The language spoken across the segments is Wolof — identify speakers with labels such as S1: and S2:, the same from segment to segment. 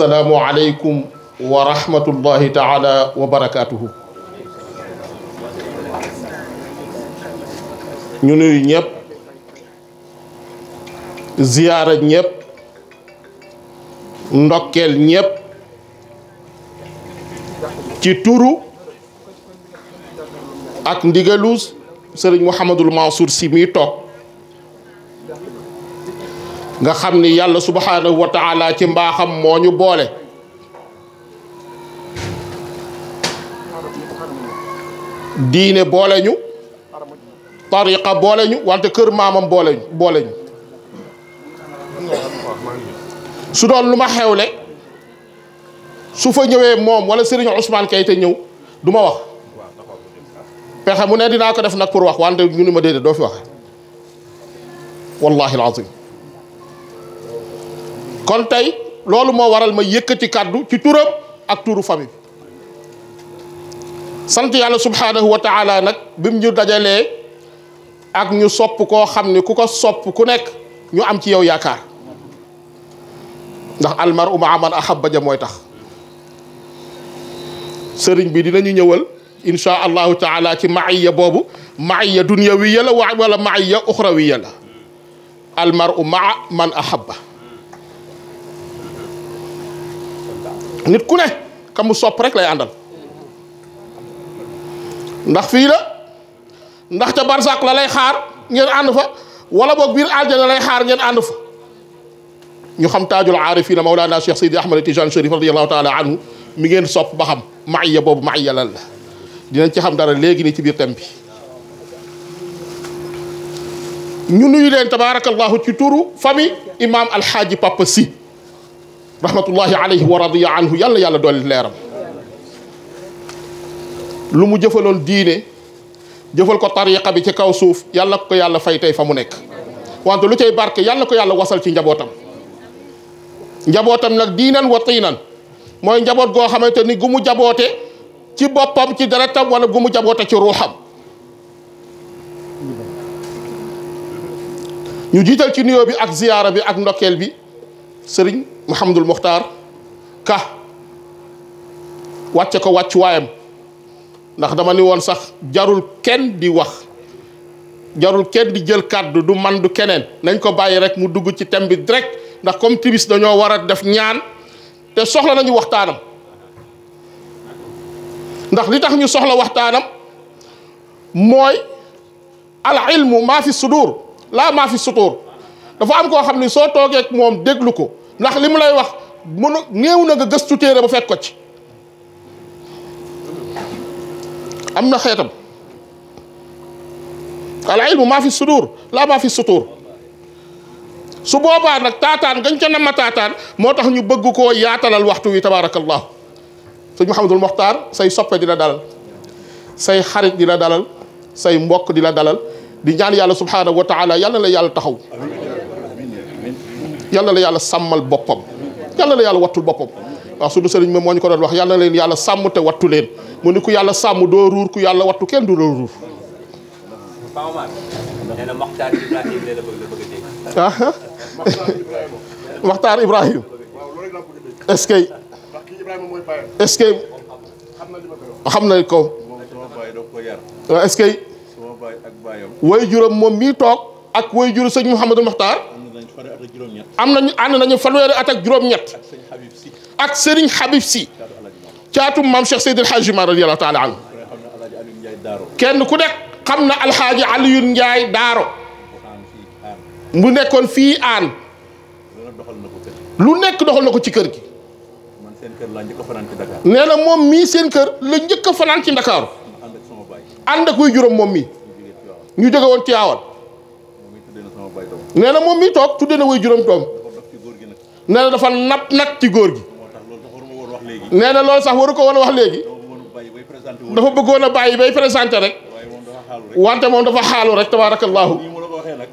S1: assalaamu aleykum wa rahmatullahi taala wa barakaatuhu. ñu nuyu ñëpp ziyaara ñëpp ndokkeel ñëpp ci turu ak ndigalu sëriñ Mouhamadul Mansour Sy mi toog nga xam ni yàlla subhaanahu wa taala ci mbaaxam moo ñu boole diine boole ñu tariqa boole ñu wante kër maamam boole ñu su doon lu ma xewle su fa ñëwee moom wala Serigne Ousmane Keita ñëw du ma wax pexe mu ne dinaa ko def nag pour wax wante ñu ni ma déedéet doo fi wax wallahi alazim kon tey loolu moo waral ma yëkkati kàddu ci turam ak turu famille sant yàlla subhanahu wa taala nag bim ñu dajalee ak ñu sopp koo xam ni ku ko sopp ku nekk ñu am ci yow yaakaar ndax almaru maa man ahabba ja mooy tax sëriñ bi dinañu ñëwal insha allahu taala ci maaya boobu maaya dunyawiya la wala maaya uxrawiya la almaru maa man ahabba nit ku ne ka mu sopp rek lay àndal ndax fii la ndax ca barsàq la lay xaar ngeen ànd fa wala boog biir aljana lay xaar ngeen ànd fa ñu xam taajul aarifina Mawlana Cheikh Seydi Ahmad Tijaan Cherif radiyallahu taala anhu mi ngeen sopp ba xam maaya boobu maaya lan la dinañ ci xam dara léegi nii ci biir thème bi ñu nuyu leen tabaarakallahu ci turu famille imam alxaaji Papa Sy rahmatullahi alayhi wa radiya anhu yàlla yàlla dooli leeram lu mu jëfaloon diine jëfal ko tariqa bi ci kaw suuf yàlla ko yàlla fay tey fa mu nekk wante lu cay barke yàlla ko yàlla wasal ci njabootam nag diinan wa tiinan mooy njaboot goo xamante ni gu mu jaboote ci boppam ci deretam wala gu mu jaboote ci ruuxam ñu jiital ci nuyoo bi ak ziyaara bi ak ndokkeel bi sëriñ Mouhamadul Muxtaar Ka wàcce ko wàcc waayam ndax dama ni woon sax jarul kenn di wax jarul kenn di jël kàddu du man du keneen nañ ko bàyyi rek mu dugg ci thème bi direct ndax comme timis dañoo war a def ñaan te soxla nañu waxtaanam ndax li tax ñu soxla waxtaanam mooy al ilmu maa fi sudur laa maa fi sutur dafa am koo xam ni soo toogee ak moom déglu ko ndax li mu lay wax mënu néew na nga gëstu téere ba fekk ko ci am na xeetam al ilmu maa fi sudur laa maa fi sutur su boobaa nag taataan gañ ca nama taataan moo tax ñu bëgg koo yaatalal waxtu wi tabaarakallahu sëñ Mouhamadul Mokhtar say soppe di la dalal say xarit di la dalal say mbokk di la dalal di ñaan yàlla subhanahu wa taala yàlla la yàlla taxaw yàlla la yàlla sàmmal boppam yàlla la yàlla wattul boppam waaw sunu sëriñ moom moo ñu ko doon wax yàlla leen yàlla sàmm te wattu leen mu ni ku yàlla sàmm doo ruur ku yàlla wattu kenn du doo ruur Mokhtar Ibrahim est-ce que xam na ko waaw est-ce que way juróom moom mii toog ak way juru sëñ Mouhamadou Mokhtar am nañu ànd nañu fanweeri at ak juróom-ñett ak Serigne Habib Sy caatum maam Cheikh Seydil Hadji Malick radiyallahu taala anhu kenn ku nekk xam na alxaaji Alioune Ndiaye Daaro mu nekkoon fii aan lu nekk doxal na ko ci kër gi nee na moom mii seen kër la njëkk a fanaan ci Ndakaaru ànd ak way juróom moom mii ñu jóge woon Tiwaawan nee na moom mii toog tudde na way juróom doom nee na dafa napp nag ci góor gi nee na loolu sax waru ko woon a wax léegi dafa bëggoon a bàyyi bay présenté rek wante moom dafa xaalu rek tabarakallahu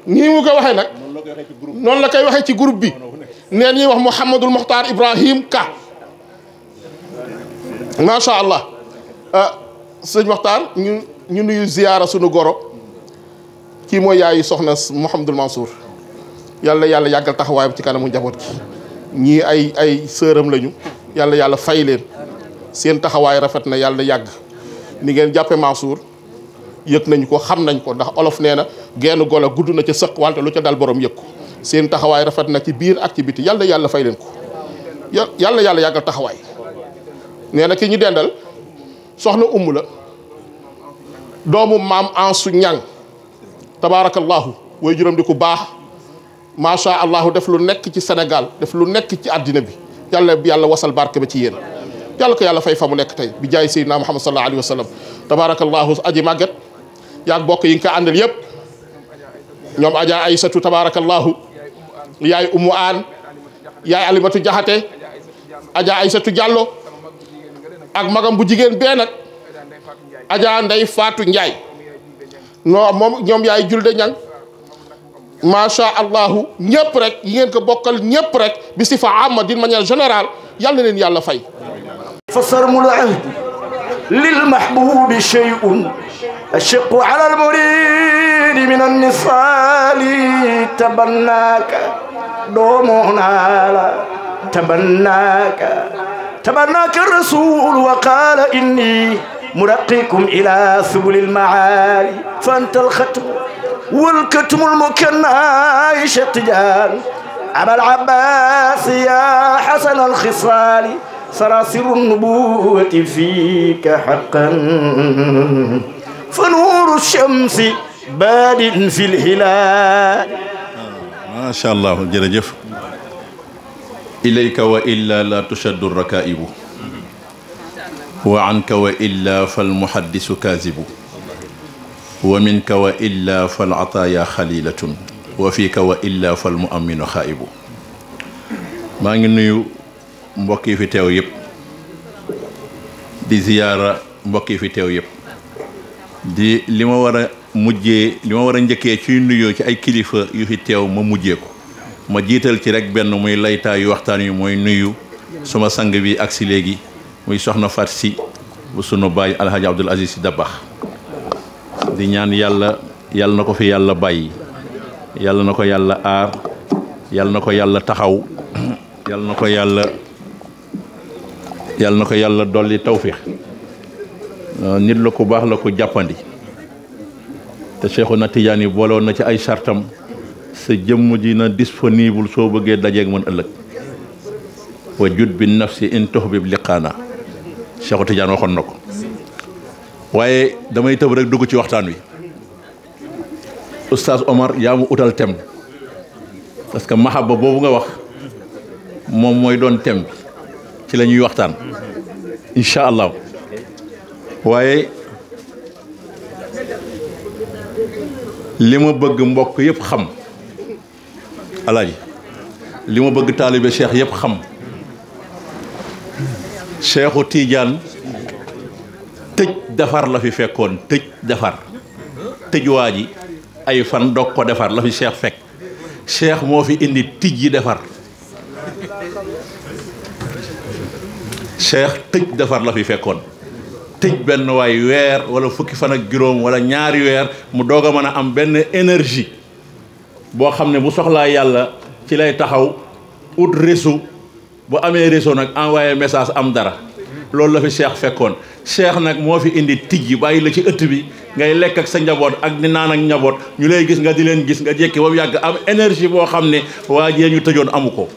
S1: nii mu ko waxee nag noonu la koy waxee ci groupe bi neen ñuy wax Mouhamadul Mokhtar Ibrahim Ka macha allah sëñ Mokhtar ñu nuyu ziyaara sunu goro kii mooy yaayu soxna Mouhamadul Mansour yàlla yàggal taxawaayam ci kanamu njaboot gi ñii ay sëram lañu yàlla yàlla fay leen seen taxawaay rafet na yàlla yàgg ni ngeen jàppe Mansour yëg nañ ko xam nañ ko ndax olof nee na genn golo gudd na ca sëq wante lu ca dal borom yëg ko seen taxawaay rafet na ci biir ak ci biti yàlla fay leen ko yàlla yàggal taxawaay nee na ki ñu dendal soxna umm la doomu maam Ansu Ñang tabaarakallahu way juróom di ku baax macha allah def lu nekk ci Sénégal def lu nekk ci àddina bi yàlla wasal barke ba ci yéen yàlla ko yàlla fay fa mu nekk tey bi jaay Seydina Muhammad sallallahu alayhi wa sallam tabaarakallahu aji màgget yaag bokk yi nga ko àndal yëpp ñoom Adja Aysatu tabaarakallahu yaay Umu Aan yaay Alimatu Jaxate Adja Aysatu Jàllo ak magam bu jigéen bee nag Adja Ndey Faatu Njaay ñoom yaay Julde Ñang macha allahu ñëpp rek yi ngeen ko bokkal ñëpp rek bi sifa amma d'une manière générale yàlla na leen yàlla fay
S2: fa sarmul ahdi lil mahbubi shay'un ashaqu ala al muridi min an-nisali tabannaaka doomu naala tabannaaka rasul wa qala inni muraqikum ila subulil maali fa anta al-khatm والكتم المكنى شتجان أبا العباس يا حسن الخصال سراسر النبوة فيك حقا فنور الشمس باد في الهلال
S3: ما شاء الله جرجف إليك وإلا لا تشد الركائب وعنك وإلا فالمحدث كاذب ومنك وإلا فالعطايا خليلة وفيك وإلا فالمؤمن خائب ما ngi nuyu mbokk yi fi teew yëpp di ziyaara mbokk yi fi teew yëpp di li ma war a njëkkee ci nuyoo ci ay kilifa yu fi teew ma mujjee ko ma jiital ci rek benn muy laytaayu waxtaan yu mooy nuyu suma sang bi ak si léegi muy soxna Fat Si bu sunu baay Alhaji Abdoul Aziz Si Dabakh di ñaan yàlla na ko fi yàlla bàyyi yàlla na ko yàlla aar yàlla na ko yàlla taxaw yàlla na ko yàlla dolli tawfiix nit la ku baax la ku jàppandi te Cheikhuna Tidiane booloon na ci ay sartam sa jëmm ji na disponible soo bëggee dajeeg man ëllëg wa jud bi nafsi in tuhbib liqaana Cheikhu Tidiane waxoon na ko waaye damay tëb rek dugg ci waxtaan wi Oustaz Omar yaa mu utal thème parce que mahabba boobu nga wax moom mooy doon thème bi ci la ñuy waxtaan incha allah waaye li ma bëgg mbokk yëpp xam alaaji li ma bëgg taalibe cheikh yëpp xam Cheikhu Tidiane tëj defar la fi fekkoon tëj defar tëj waa ji ay fan dog ko defar la fi cheikh fekk cheikh moo fi indi tijji defar cheikh tëj defar la fi fekkoon tëj benn waay weer wala fukki fan ak juróom wala ñaari weer mu doog a mën a am benn énergie boo xam ne bu soxlaa yàlla ci lay taxaw ut réseau bu amee réseau nag envoyé message am dara loolu la fi cheikh fekkoon cheikh nag moo fi indi tijji bàyyi la ci ëtt bi ngay lekk ak sa njaboot ak di naan ak njaboot ñu lay gis nga di leen gis nga jekki ba mu yàgg am énergie boo xam ne waa jee ñu tëjoon amu ko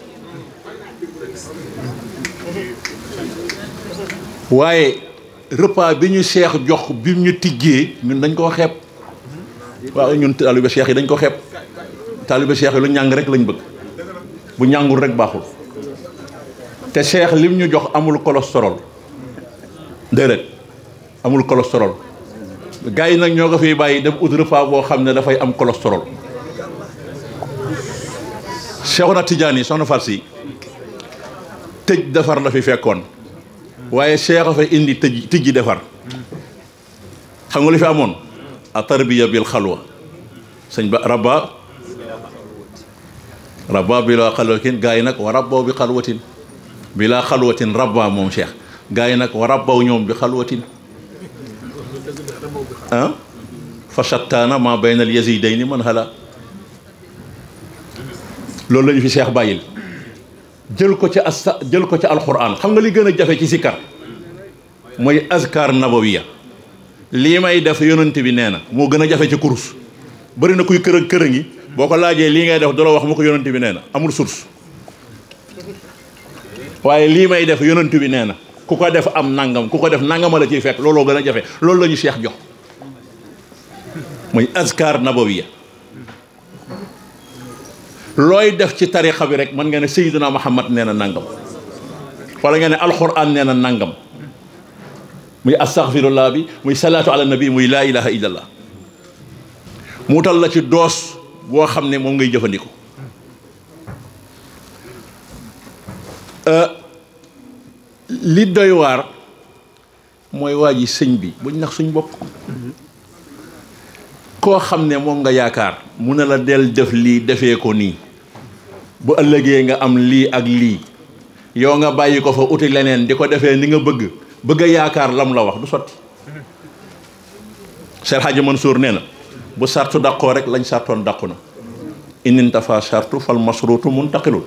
S3: waaye repas bi ñu cheikh jox bi ñu tijjee ñun dañ koo xeeb waaw ñun taalibe cheikh yi dañ ko xeeb taalibe cheikh yi lu ñàng rek lañ bëgg bu ñàngul rek baaxul te cheikh lim ñu jox amul cholestérol déedéet amul cholestérol gars yi nag ñoo ko fiy bàyyi dem ut repas boo xam ne dafay am cholestérol Cheikhuna Tidiane yi soxna Fat Si tëj defar la fi fekkoon waaye cheikh a fa indi tijji defar xam nga li fi amoon a tarbiya bil xalwa sëñ ba rabba bi la xalwatin gars yi nag wa rabbaw bi xalwatin bi laa xalwatin rabba moom cheikh gars yi nag wa rabbaw ñoom bi xalwatin ah fa shattaana ma bayna al yazidayni man hala loolu la ñu fi cheikh bàyyil jël ko ci alquran. xam nga li gën a jafe ci sikkar mooy azkar nabawiya. lii may def yonent bi nee na moo gën a jafe ci kurus. bëri na kuy kërëng yi boo ko laajee lii ngay def du la wax mu ko yonent bi nee na amul source. waaye lii may def yonent bi nee na ku ko def am nangam ku ko def nangama la ciy fekk looloo gën a jafe loolu la ñu Cheikh jox muy azkar nabawiya. looy def ci tarixa bi rek mën nga ne Sayyiduna Muhammad nee na nangam wala nga ne alquran nee na nangam muy astaghfirullah bi muy salaatu ala nabi muy laa ilaha illallah mu wutal la ci doos boo xam ne moom ngay jëfandikoo. li doy waar mooy waa ji sëñ bi buñ nax suñ bopp. koo xam ne moom nga yaakaar mu ne la del def lii defee ko nii bu ëllëgee nga am lii ak lii yow nga bàyyi ko fa uti leneen di ko defee ni nga bëgg a yaakaar lam la wax du sotti. Cheikh Hadji Mansour nee na bu sartu dàqoo rek lañ sartoon dàqu na inintafa sartu fal masruutu muntaqilul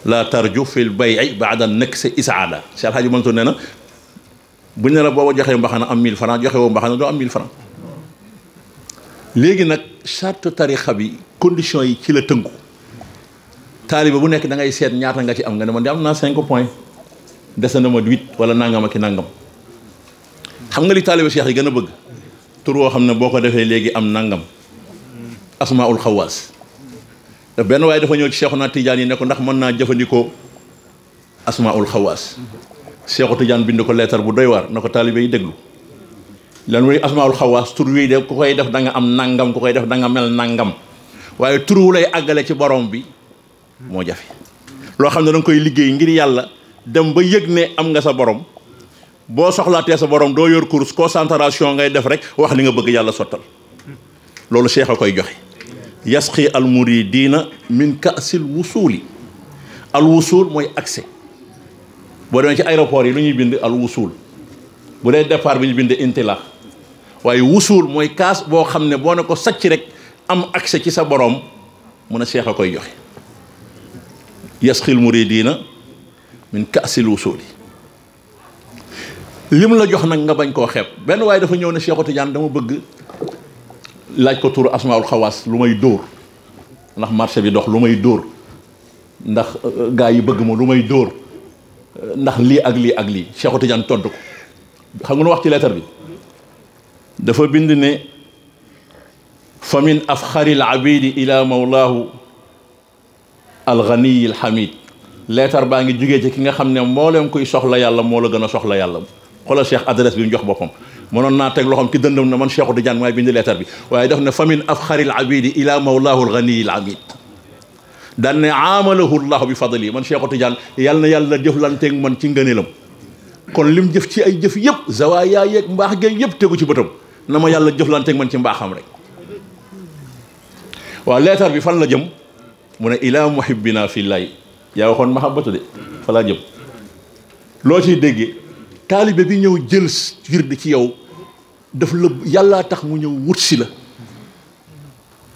S3: la tarju fil bay'i ba'da nakse isaada. Cheikh Hadji Mansour nee na bu ne la booba joxee mbaxana am 1000 francs joxe woo mbaxana doo am 1000 francs. léegi nag charte tarixa bi condition yi ci la tënku taaliba bu nekk da ngay seet ñaata nga ci am nga ne man de am naa 5 points dese na ma 8 wala nangam ak i nangam. xam nga li taaliba cheikh yi gën a bëgg tur woo xam ne boo ko defee léegi am nangam asmaul xawaas. te benn waaye dafa ñëw ci Cheikhuna Tidiane yi ne ko ndax mën naa jëfandikoo asmaul xawaas. Cheikhu Tidiane bind ko leetar bu doy waar na ko taaliba yi déglu. lan mooy asmaul xawaas tur wi de ku koy def da nga am nangam ku koy def da nga mel nangam waaye tur wu lay àggale ci borom bi moo jafe. loo xam ne da nga koy liggéey ngir yàlla dem ba yëg ne am nga sa borom boo soxlaatee sa borom doo yor course concentration ngay def rek wax li nga bëgg yàlla sottal. loolu cheikh a koy joxe. yasqi al muridina min kaasil wusuuli. al wusuul mooy accès boo demee ci aéroport yi lu ñuy bind al wusuul bu dee départ bi ñu bind intila waaye wusuul mooy kaas boo xam ne boo ne ko sàcc rek am accès ci sa borom mun a cheikh a koy joxe. yasqil muridina min kaasil wusuuli. lim la jox nag nga bañ koo xeeb. benn waaye dafa ñëw ne Cheikhu Tidiane dama bëgg laaj ko turu asmaul xawaas lu may dóor ndax marché bi dox lu may dóor ndax gaa yi bëgg ma lu may dóor ndax lii ak lii ak lii. Cheikhu Tidiane tontu ko xam nga nu wax ci leetar bi dafa bind ne fa min afxaril abidi ila mawlaahu alganiyi alhamid. leetar baa ngi jugee ci ki nga xam ne mbooleem kuy soxla yàlla moo la gën a soxla yàlla. xoolal cheikh adresse bi mu jox boppam mënoon naa teg loxoom ci dëndam na man Cheikhu Tidiane maay bind leetar bi waaye daf ne fa min afxaril abidi ila mawlaahu alganiyi alhamid. daan ne aamalahu llahu bi fadli man Cheikhu Tidiane yàlla na yàlla jëflanteeg man ci ngëneelam. kon lim jëf ci ay jëf yëpp zawaaya yeeg mbaax geeg yëpp tegu ci bëtam na ma yàlla jëflanteeg man ci mbaaxam rek. waaw leetar bi fan la jëm mu ne ila muhibbina fillahi. yaa waxoon mahabbatu de fa laa jëm. loo ciy déggee taalibe bi ñëw jël wird ci yow daf la yàllaa tax mu ñëw wut si la.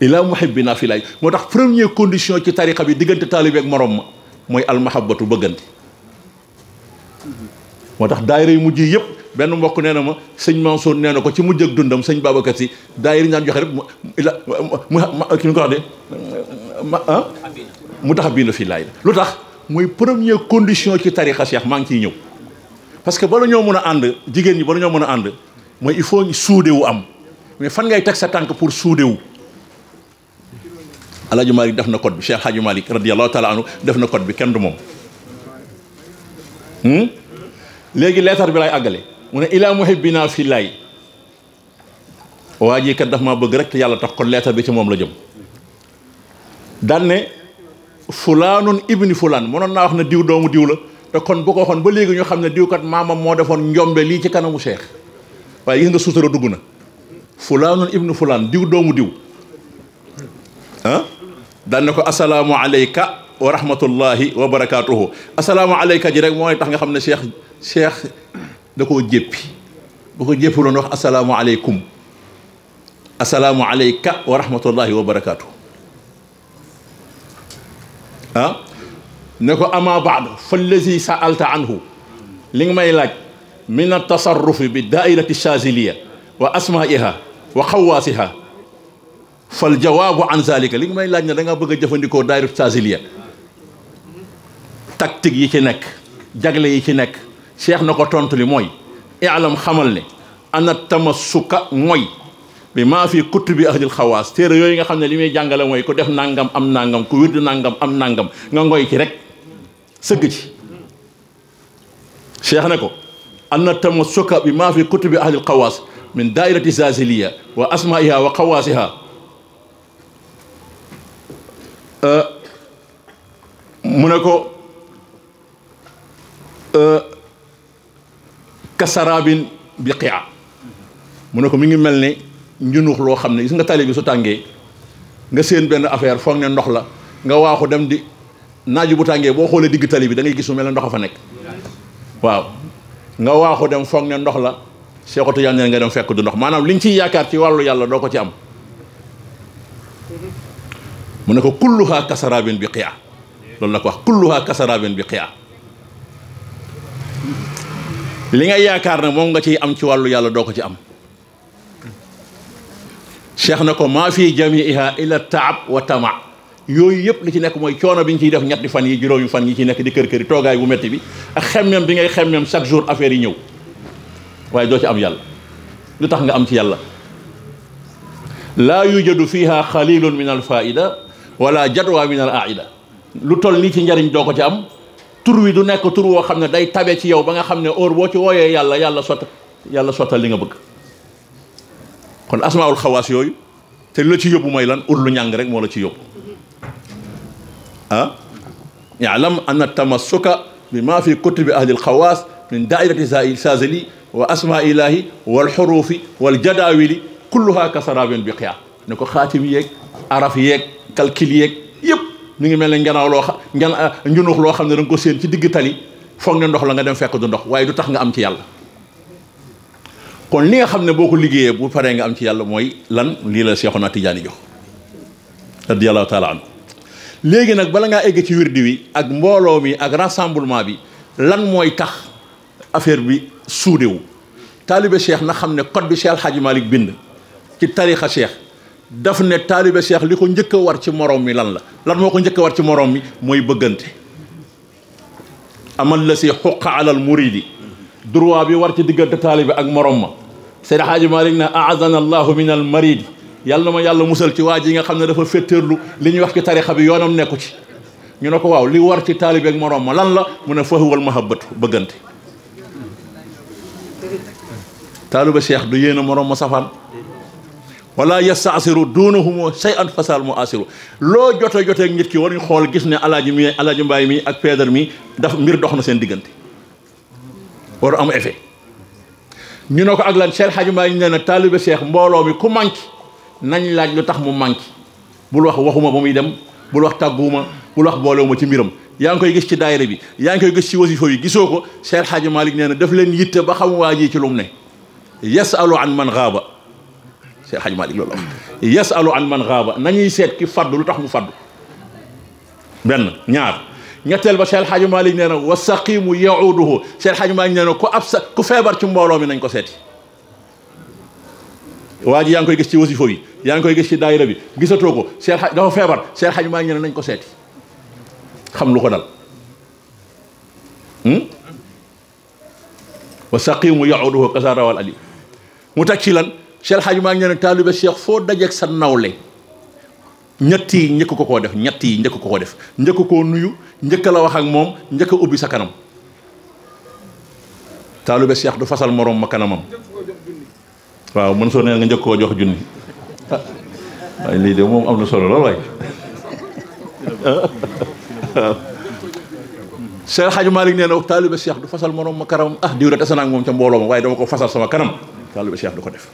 S3: ila muhibbina fillahi moo tax première condition ci tariqa bi diggante taalibe ak morom ma mooy almahabbatu bëggante. moo tax daayira yu mujj yëpp benn mbokk nee na ma sëñ Mansour nee na ko ci mujj ak dundam sëñ Babacar Si daayira yi ñaan joxe rek ki ñu ko wax de mu tax bii na fii laay la. lu tax mooy première condition ci tariqa cheikh maa ngi ciy ñëw parce que bala ñoo mën a ànd jigéen ñi bala ñoo mën a ànd mooy il faut suude wu am mais fan ngay teg sa tànk pour suude wu. Alaaji Malik def na code bi Cheikh Hadji Malik radiyallahu taala anhu def na code bi kenn du moom. léegi leetar bi lay àggale mu ne ilaa muhibbina fillaay. waa ji kat daf maa bëgg rek te yàlla tax kon leetar bi ci moom la jëm. daan ne fulaanun ibni fulaan mënoon naa wax ne diw doomu diw la te kon bu ko waxoon ba léegi ñu xam ne diw kat maamam moo defoon njombe lii ci kanamu cheikh waaye gis nga suutara dugg na fulaanun ibni fulaan diw doomu diw ah daan ne ko asalaamu aleyka wa rahmatullahi wa barakaatuhu. asalaamu aleyka ji rek mooy tax nga xam ne cheikh da koo jéppi bu ko jéppi loon wax asalaamu aleykum asalaamu aleyka wa rahmatullahi wa barakaatuhu. ne ko ama baad fallazi sa'alta anhu li nga may laaj min at-tasarrufi bi daairati shaziliya wa asmaiha wa xawaasiha fal jawaabu an zalika li nga may laaj ne da nga bëgg a jëfandikoo daairatu shaziliya tactique yi ci nekk jagle yi ci nekk cheikh na ko tontu li mooy i'lam xamal ne ana tamassuka mooy bi maa fi kutubi ahlil xawaas téere yooyu nga xam ne li muy jàngale mooy ku def nangam am nangam ku wird nangam am nangam nga ngoy ci rek sëgg ci cheikh ne ko anna tamassuka bi maa fi kutubi ahlil xawaas min daairati zaziliya wa asmaiha wa xawaasiha mu ne ko kasarabin bi qi'a mu ne ko mi ngi mel ne njunux loo xam ne gis nga tali bi su tàngee nga séen benn affaire foog ne ndox la nga waaxu dem di naaju bu tàngee boo xoolee digg tali bi da ngay gis mu mel ne ndox a fa nekk waaw nga waaxu dem foog ne ndox la Cheikh Tidiane ne nga dem fekk du ndox maanaam liñ ciy yaakaar ci wàllu yàlla doo ko ci am mu ne ko kulluha kasarabin bi qi'a loolu la ko wax kulluha kasarabin bi qi'a li nga yaakaar ne moom nga ciy am ci wàllu yàlla doo ko ci am cheikh na ko maa fi jamiiha illa taab wa tama yooyu yëpp li ci nekk mooy coono bi ñu ciy def ñetti fan yi juróomi fan yi ci nekk di kër-këri toogaay bu métti bi ak xemmem bi ngay xemmem chaque jour affaire yi ñëw waaye doo ci am yàlla lu tax nga am ci yàlla laa yujadu fiha xalilun min al faida wala jadwa min al aida lu toll nii ci njariñ doo ko ci am tur wi du nekk tur woo xam ne day tabe ci yow ba nga xam ne heure boo ci wooyee yàlla sottal li nga bëgg kon asmaul xawaas yooyu te lu la ci yóbbu mooy lan ut lu ñàng rek moo la ci yóbbu ah ya'lam anna tamassuka bi ma fi kutubi ahli alxawaas min daairati sazili wa asma ilahi wal xurufi wal jadawili kulluha kasarabin bi qiya ne ko xaatim yeeg araf yeeg calcul yeeg yëpp mi ngi mel ne ngenaaw loo njunux loo xam ne da nga ko séen ci digg tali foog ne ndox la nga dem fekk du ndox waaye du tax nga am ci yàlla kon li nga xam ne boo ko liggéeyee bu paree nga am ci yàlla mooy lan lii la Seexuna Tijaani jox radiyallahu taala anhu léegi nag bala ngaa egg ci wirdi wi ak mbooloo mi ak rassemblement bi lan mooy tax affaire bi suudewu taalibe cheikh na xam ne code bi Cheikh El Hadji Malick bind ci tarixa cheikh daf ne taalibe cheikh li ko njëkk a war ci morom mi lan moo ko njëkk a war ci morom mi mooy bëggante amal la si xuqa alal muridi droit bi war ci diggante taalibe ak morom ma Seydi Hadji Malick ne aazana allahu min al maridi yàlla na ma yàlla musal ci waa ji nga xam ne dafa féttéerlu li ñuy wax ci tarixa bi yoonam nekku ci ñu ne ko waaw li war ci taalibe ak morom ma lan la mu ne fa huwal mahabbatu bëggante taalibe cheikh du yéen a morom ma safaan wala yastaasiru duunahumu shay'an fasal mu asiru loo joteeg nit ki war ñu xool gis ne alaaji mbaay mi ak Pédar mi daf mbir dox na seen diggante war am effet ñu ne ko ak lan Cheikh Hadji Mbaye nee na taalibe cheikh mbooloo mi ku manqué nañ laaj lu tax mu manqué bul wax waxuma ba muy dem bul wax tàgguwuma bul wax boolewuma ci mbiram yaa ngi koy gis ci daayira bi yaa ngi koy gis ci wasifa yi gisoo ko Cheikh Hadji Malick nee na daf leen yitte ba xam waa ji ci lu mu ne yasalu an man gaaba Cheikh Hadji Malick loolu am yasalu an man gaaba nañuy seet ki faddu lu tax mu faddu benn ñaar ñetteel ba Cheikh Hadji Malick nee na wa saqimu yauduhu Cheikh Hadji Malick nee na ku feebar ci mbooloo mi nañ ko seeti waa ji yaa ngi koy gis ci wasifa yi yaa ngi koy gis ci daayira bi gisatoo ko Cheikh dafa feebar Cheikh Hadji Malick nee na nañ ko seeti xam lu ko dal wa saqimu yauduhu kasara wal ali mu teg ci lan Cheikh Hadji Malick nee na taalibe Cheikh foo dajeeg sa nawle ñett yi njëkk ko koo def njëkk koo nuyu njëkk la wax ak moom njëkk a ubbi sa kanam taalibe Cheikh du fasal morom ma kanamam waaw mën soo nee nga njëkk koo jox junni waaye lii de moom am na solo lool waay Cheikh Hadji Malick nee na taalibe Cheikh du fasal morom ma kanamam diw de tase naa ak moom ca mbooloo ma waaye dama ko fasal sama kanam taalibe Cheikh du ko def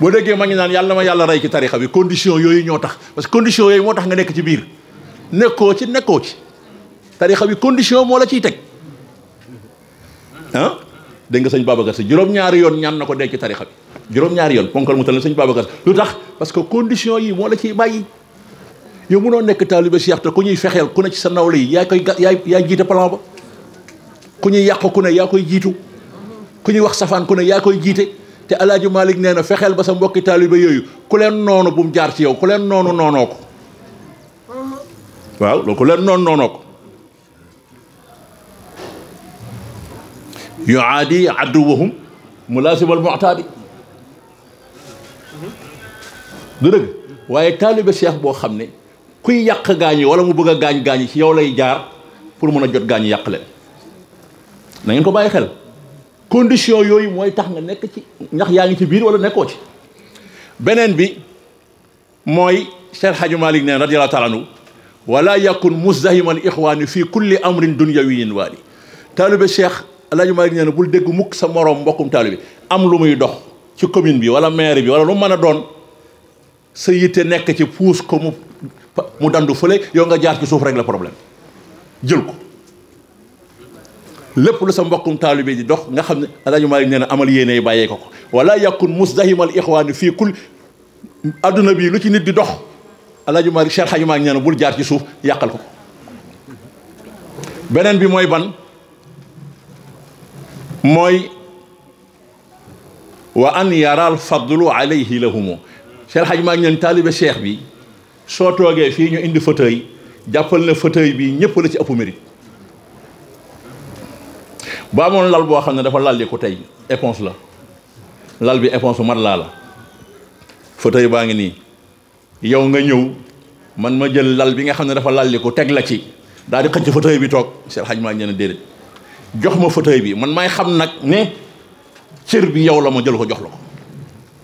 S3: boo déggee ma ngi naan yàlla ma yàlla rey ci tarixa bi condition yooyu ñoo tax parce que condition yooyu moo tax nga nekk ci biir nekkoo ci tarixa bi condition moo la ciy teg dégg nga sëñ Babacar Si juróom-ñaari yoon ñaan na ko denc ci tarixa bi juróom-ñaari yoon ponkal mu tal sëñ Babacar Si lu tax parce que condition yi moo la ciy bàyyi yow mënoo nekk taalibe Cheikh te ku ñuy fexeel ku ne ci sa nawle yi yaay jiite plan ba ku ñuy yàq ku ne yaa koy jiitu ku ñuy wax safaan ku ne yaa koy jiite te Alaaji Malick nee na fexeel ba sa mbokki taalibe yooyu ku leen noonu bu mu jaar ci yow ku leen noonu noonoo ko waaw loolu ku leen noonoo ko yuaadi aduwahum mulaasimal mu'taadi du dëgg waaye taalibe Cheikh boo xam ne kuy yàq gaañi wala mu bëgg a gaañ ci yow lay jaar pour mën a jot gaañi yàq leen na ngeen ko bàyyi xel condition yooyu mooy tax nga nekk ci ndax yaa ngi ci biir wala nekkoo ci beneen bi mooy Cheikh Hadji Malick neen radiyallahu taala anhu wala yakun muzdahimal ixwaani fii kulli amrin dunyawiyin waali taalibe Cheikh Alaaji Malick nee na bul dégg mukk sa moroom mbokkum taalibe am lu muy dox ci commune bi wala maire bi wala lu mën a doon sa yitte nekk ci puus ko mu dandu fële yow nga jaar ci suuf rek la problème jël ko lépp lu sa mbokkum taalibe di dox nga xam ne Alaaji Malick nee na amal yéene yi bàyyee ko ko wala yakun musdahimal ixwaani fii kul adduna bi lu ci nit di dox Alaaji Malick Cheikh Hadji Malick nee na bul jaar ci suuf yàqal ko ko beneen bi mooy ban mooy wa an yaral fadlu alayhi lahumu Cheikh Hadji Malick nee na taalibe Cheikh bi soo toogee fii ñu indi fauteuil jàppal na fauteuil bi ñëpp la ci ëpp mérite ba amoon lal boo xam ne dafa lalli ko tey éponge la lal bi éponge bu matelas la fauteuil baa ngi nii yow nga ñëw man ma jël lal bi nga xam ne dafa lalli ko teg la ci daal di xëcc fauteuil bi toog Cheikh Hadji Malick nee na déedéet jox ma fauteuil bi man maay xam nag ne cër bi yow la ma jël ko jox la ko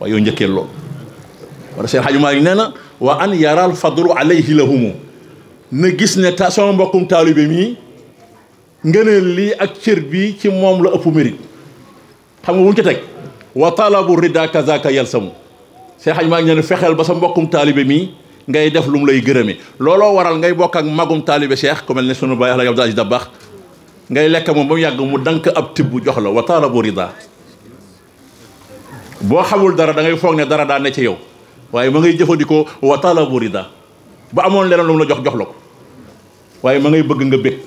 S3: waaye yow njëkkee loolu wala Cheikh Hadji Malick nee na wa an yaral fadlu alayhi lahumu na gis ne sama mbokkum taalibe mii ngëneel lii ak cër bi ci moom la ëpp mérite xam nga bu ñu ci teg wa talabu rida kazaka yalsamu Cheikh Hadji Malick nee na fexeel ba sa mbokkum taalibe mii ngay def lu mu lay gërëme looloo waral ngay bokk ak magum taalibe Cheikh ku mel ne sunu baay Alaaji Abdou Aziz Dabakh ngay lekk moom ba mu yàgg mu dank ab tibb jox la wa talabu rida boo xamul dara da ngay foog ne dara daa ne ci yow waaye ma ngay jëfandikoo wa talabu rida ba amoon leneen lu mu la jox la ko waaye ma ngay bëgg nga bég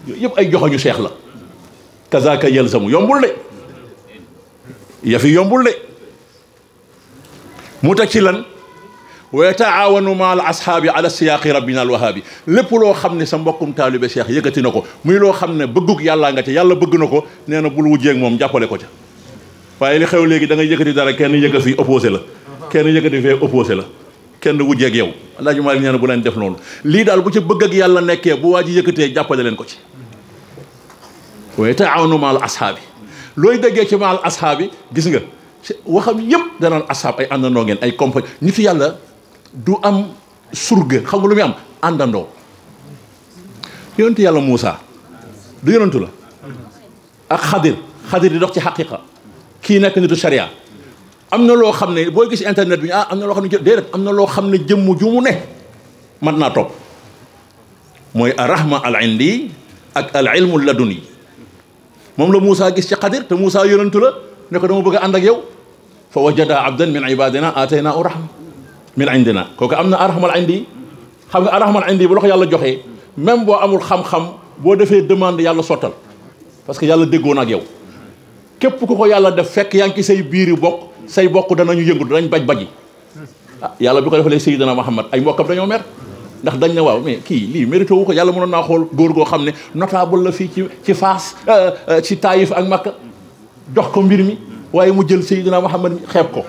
S3: yooyu yëpp ay joxoñu Cheikh la kazaka yalzamu yombul de yafi yombul de mu teg ci lan wa yataawanu ma al ashaabi ala siyaaqi rabbina al wahaabi lépp loo xam ne sa mbokkum taalibe Cheikh yëkkati na ko muy loo xam ne bëggug yàllaa nga ca yàlla bëgg na ko nee na bul wujjeeg moom jàppale ko ca waaye li xew léegi da ngay yëkkati dara kenn yëkkati fii opposé la kenn yëkkati fee opposé la kenn wujjeeg yow Alaaji Malick nee na bu leen def noonu lii daal bu ci bëgg ak yàlla nekkee bu waa ji yëkkatee jàppale leen ko ci wa yataawanu ma al ashaabi looy déggee ci ma al ashaabi gis nga waxam yëpp danaan ashaab ay àndandoo ngeen ay compagnie nitu yàlla du am surga xam nga lu muy am àndandoo yonentu yàlla Moussa du yonentu la ak xadir di dox ci xaqiqa kii nekk nitu sharia am na loo xam ne booy gis internet bi am na loo xam ne déedéet am na loo xam ne jëmm ju mu ne mat naa topp mooy arrahma al indi ak al ilmu laduni moom la Moussa gis ci xadir te Moussa yonentu la ne ko dama bëgg a ànd ak yow fa wajada abdan min ibadina atayna u rahma min indina kooku am na arhamal indi xam nga arhamal indi bu la ko yàlla joxee même boo amul xam-xam boo defee demande yàlla sottal parce que yàlla déggoon ak yow képp ku ko yàlla def fekk yaa ngi ci say biiri bokk say bokk danañu yëngu danañ baj-baji yàlla bi ko defalee Seydina Muhammad ay mbokkam dañoo mer ndax dañ ne waaw mais kii lii mérité wu ko yàlla mënoon naa xool góor goo xam ne notable la fii ci Faas ci Taïf ak Makka jox ko mbir mi waaye mu jël Seydina Muhammad xeeb ko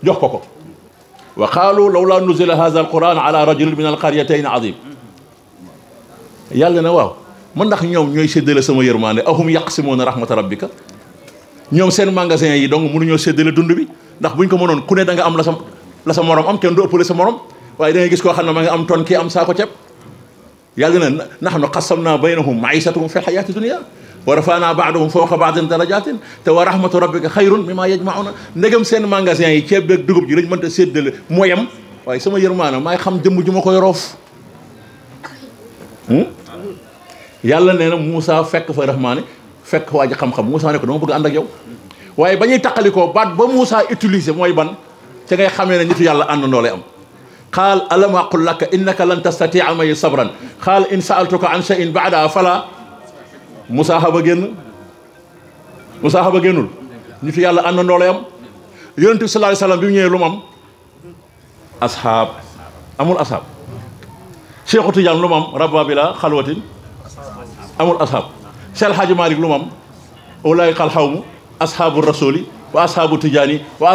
S3: jox ko wa qaalu lawlaa nuzila haza alquran ala rajulin min alqaryatayn azim yàlla na waaw man ndax ñoom ñooy séddale sama yërmaande ahum yaqsimuuna rahmata rabbika ñoom seen magasin yi donc mënuñoo séddale dund bi ndax buñ ko mënoon ku ne da nga am la sa morom am kenn du ëppale sa morom waaye da ngay gis koo xam ne ma nga am ton kii am saako ceeb yàlla na nahnu qassamnaa baynahum maïsatahum fi lxayaati dunia wa rafaanaa baadahum fawqa baadin darajatin te wa rahmatu rabbika xayrun mimma yajmauna ndegam seen magasin yi ceeb beeg dugub ji lañ mënta séddale mooyam waaye sama yërmaana maay xam jëmm ju ma koy roof yàlla nee na Moussa fekk fa rahmaane fekk waa ji xam-xam Moussa ne ko dama bëgg ànd ak yow waaye ba ñuy taqalikoo baat ba Moussa utilisé mooy ban ca ngay xamee ne nitu yàlla àndandoo lay am qaal alam aqul laka innaka lan tastatia may sabran qaal in saaltuka an shay'in ba'daha fala musaahaba génnul nitu yàlla àndandoo lay am. yonent bi sallallahu alayhi wasallam bi mu ñëwee lu mu am asxaab amul asxaab. Cheikhu Tidiane lu mu am rabba bila xalwatin amul asxaab. Cheikh El Hadji Malick lu mu am ulaa'ika al-qawmu asxaabu rasuli wa asxaabu Tidiane wa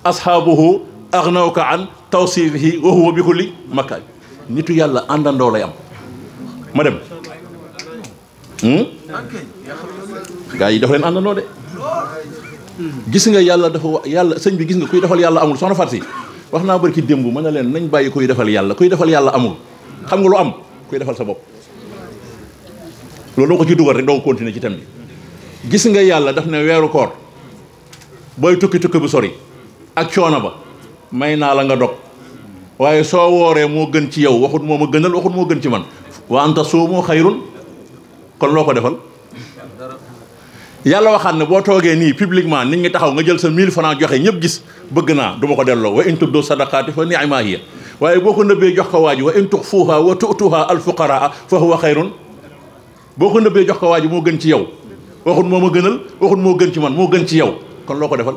S3: asxaabuhu aghnawka an tawsifihi wa huwa bi kulli makkaan. nitu yàlla àndandoo lay am. ma dem. gaa yi dafa leen àndandoo de. gis nga yàlla dafa yàlla sëñ bi gis nga kuy defal yàlla amul soxna Fatou wax naa barki démb mën na leen nañ bàyyi kuy defal yàlla amul xam nga lu am kuy defal sa bopp. loolu doo ko ci dugal rek doo ko continuer ci thème bi. gis nga yàlla daf ne weeru koor booy tukki bu sori ak coono ba may naa la nga dog waaye soo wooree moo gën ci yow waxut moo ma gënal waxut moo gën ci man wa anta suumu xayrun kon loo ko defal. yàlla waxaat ne boo toogee nii publiquement nit ñi taxaw nga jël sa 1000 francs joxe ñëpp gis bëgg naa du ma ko delloo wa in tubdu sadaqaati fa ni'ma hiya waaye boo ko nëbbee jox ko waaji wa in tuxfuha wa tu'tuha al fuqaraa fa huwa xayrun boo ko nëbbee jox ko waaji moo gën ci yow waxut moo ma gënal waxut moo gën ci man moo gën ci yow kon loo ko defal.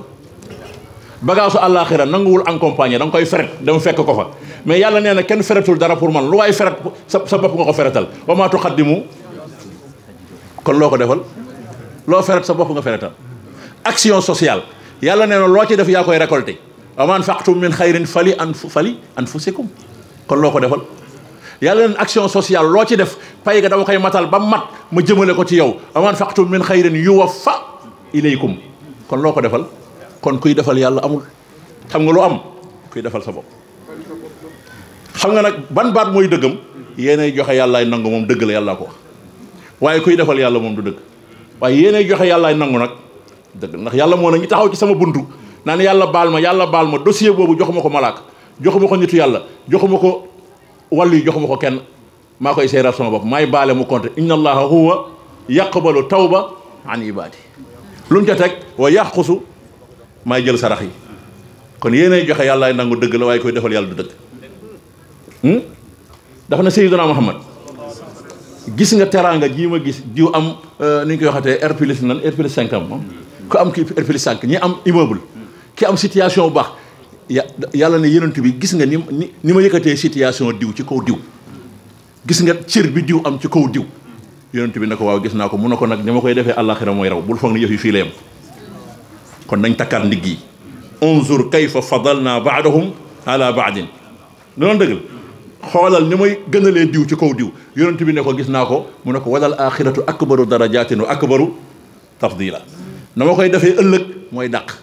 S3: bagaasu àllaaxira nanguwul accompagner da nga koy feret dama fekk ko fa mais yàlla nee na kenn feretul dara pour man lu waay feret sa bopp nga ko feretal wa maa tuqaddimu kon loo ko defal. loo feret sa bopp nga feretal. action sociale yàlla nee na loo ci def yaa koy récolté wa maa anfaqtum min xayrin fali anfusikum kon loo ko defal. yàlla neen action sociale loo ci def pay ga dama koy matal ba mat ma jëmale ko ci yow wa maa anfaqtum min xayrin yuwaffa ilaykum kon loo ko defal. kon kuy defal yàlla amul xam nga lu am kuy defal sa bopp. xam nga nag ban baat mooy dëggam yéenay joxe yàllaay nangu moom dëgg la yàllaa ko wax waaye kuy defal yàlla moom du dëgg. waaye yéenay joxe yàllaay nangu nag dëgg ndax yàlla moo ne ñu taxaw ci sama buntu naan yàlla baal ma dossier boobu joxuma ko malaaka joxuma ko nitu yàlla joxuma ko wàllu yi joxuma ko kenn maa koy seeral sama bopp maay baale mu compté inna allaha huwa yaqbalu tawba an ibadi lu mu ca teg wa yaxusu maay jël sarax yi kon yéenay joxe yàllaay nangu dëgg la waaye koy defal yàlla du dëgg. dafa na Seydina Muhammad gis nga teraanga jii ma gis jiw am ni ñu koy waxatee R+5 am ku am kii R+5 ñi am immeuble ki am situation bu baax yàlla ne yonent bi gis nga ni ma yëkkatee situation diw ci kaw diw gis nga cër bi diw am ci kaw diw yonent bi ne ko waaw gis naa ko mun na ko nag ni ma koy defee àllaaxira mooy raw bul foog ne yëf yi fii la yem kon nañ takkaat ndigg yi unzur kayfa fadalna baadahum ala baadin loolu dëgg la xoolal ni may gënalee diw ci kaw diw yonent bi ne ko gis naa ko mu ne ko walal axiratu akbaru darajatin wa akbaru tafdila na ma koy defee ëllëg mooy dàq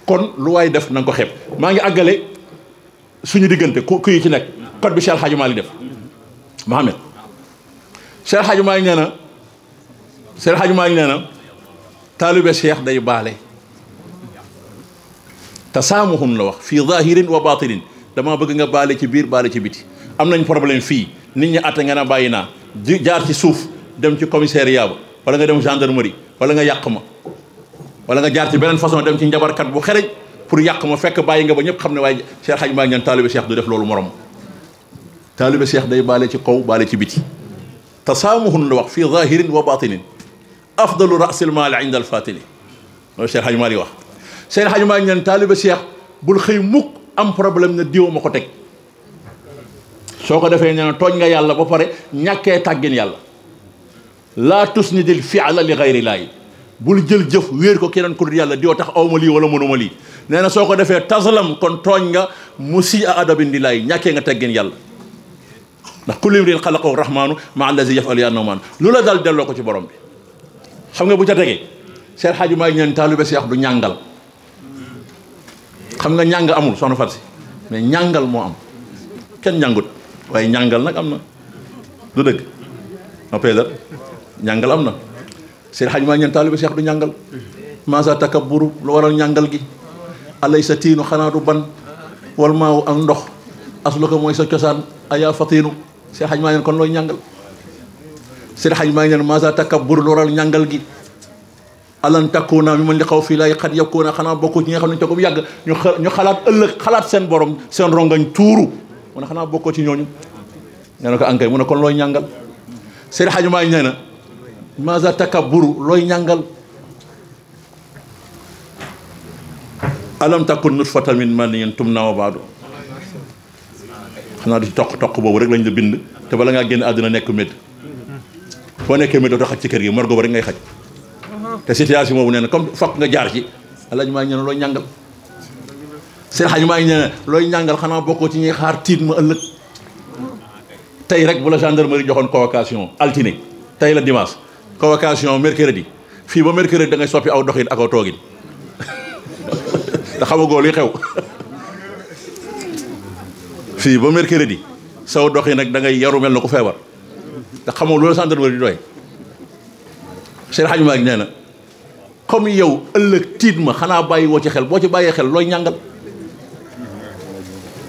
S3: kon lu waay def na nga ko xeeb maa ngi àggale suñu diggante ku yi ci nekk code bi Cheikh El Hadji Malick def Mohamed Cheikh El Hadji Malick nee na taalibe Cheikh day baale tasaamuhun la wax fii zahirin wa batinin dama bëgg nga baale ci biir baale ci biti am nañ problème fii nit ñi atte nga ne bàyyi naa jaar ci suuf dem ci commissariat ba wala nga dem gendarmerie wala nga yàq ma wala nga jaar ci beneen façon dem ci njabarkat bu xereñ pour yàq ma fekk bàyyi nga ba ñëpp xam ne waaye Cheikh Hadj Malick ñaan taalibe Cheikh du def loolu morom taalibe Cheikh day baale ci kaw baale ci biti tasaamuhun la wax fii zahirin wa batinin afdalu rasil maali inda al fatili loolu Cheikh Hadj Malick wax Cheikh Hadj Malick ñaan taalibe Cheikh bul xëy mukk am problème ne diw ma ko teg soo ko defee nee na tooñ nga yàlla ba pare ñàkkee tàggin yàlla laa tusnidil fi'la li gayri laahi bul jël jëf wéer ko keneen ku dul yàlla diw tax awma lii wala mënuma lii nee na soo ko defee taslam kon tooñ nga musi a adabin di laay ñàkkee nga teggin yàlla ndax kullu imrin xalaqahu rahmaanu ma allazi yafalu ya nawmaan lu la dal delloo ko ci borom bi xam nga bu ca tegee Cheikh Hadji Malick ñeen taalibe Cheikh du ñàngal xam nga ñàng amul soxna Fatou si mais ñàngal moo am kenn ñàngut waaye ñàngal nag am na du dëgg ma peedar ñàngal am na Cheikh Hadji Malick ñeen taalibe Cheikh du ñàngal masa takabburu lu waral ñàngal gi alay sa tiinu xanaa du ban wal maaw ak ndox aslu ko mooy sa cosaan ayaa fatiinu Cheikh Hadji Malick kon looy ñàngal Cheikh Hadji Malick ñeen masa takabburu lu waral ñàngal gi alan takuna mi man li xaw fii laay xat yakuna xanaa bokku ci ñi nga xam ne toog bu yàgg ñu xalaat ëllëg xalaat seen borom seen rongañ tuuru mu ne xanaa bokkoo ci ñooñu nga ne ko ankay mu ne kon looy ñàngal Seydi Hadji Malick nee na maza takabburu looy ñàngal alam takun nutfatan min maniyyin tumna wa baadu xanaa du ci toq boobu rek lañ la bind te bala ngaa génn àdduna nekk médd foo nekkee médd dootoo xaj ci kër gi morgo ba rek ngay xaj te situation boobu nee na comme fokk nga jaar ci Alaaji Maalik nee na looy ñàngal Seydi Hadji Maalik nee na looy ñàngal xanaa bokkoo ci ñuy xaar tiit ma ëllëg tey rek bu la gendarmerie joxoon convocation altine tey la dimanche convocation mercredi fii ba mercredi da ngay soppi aw doxin ak aw toogin te xamagoo luy xew fii ba mercredi saw doxin nag da ngay yaru mel na ku feebar te xamoo loolu gendarmerie di doy Seydi Hadji Malick nee na comme yow ëllëg tiit ma xanaa bàyyi woo ci xel boo ci bàyyee xel looy ñàngal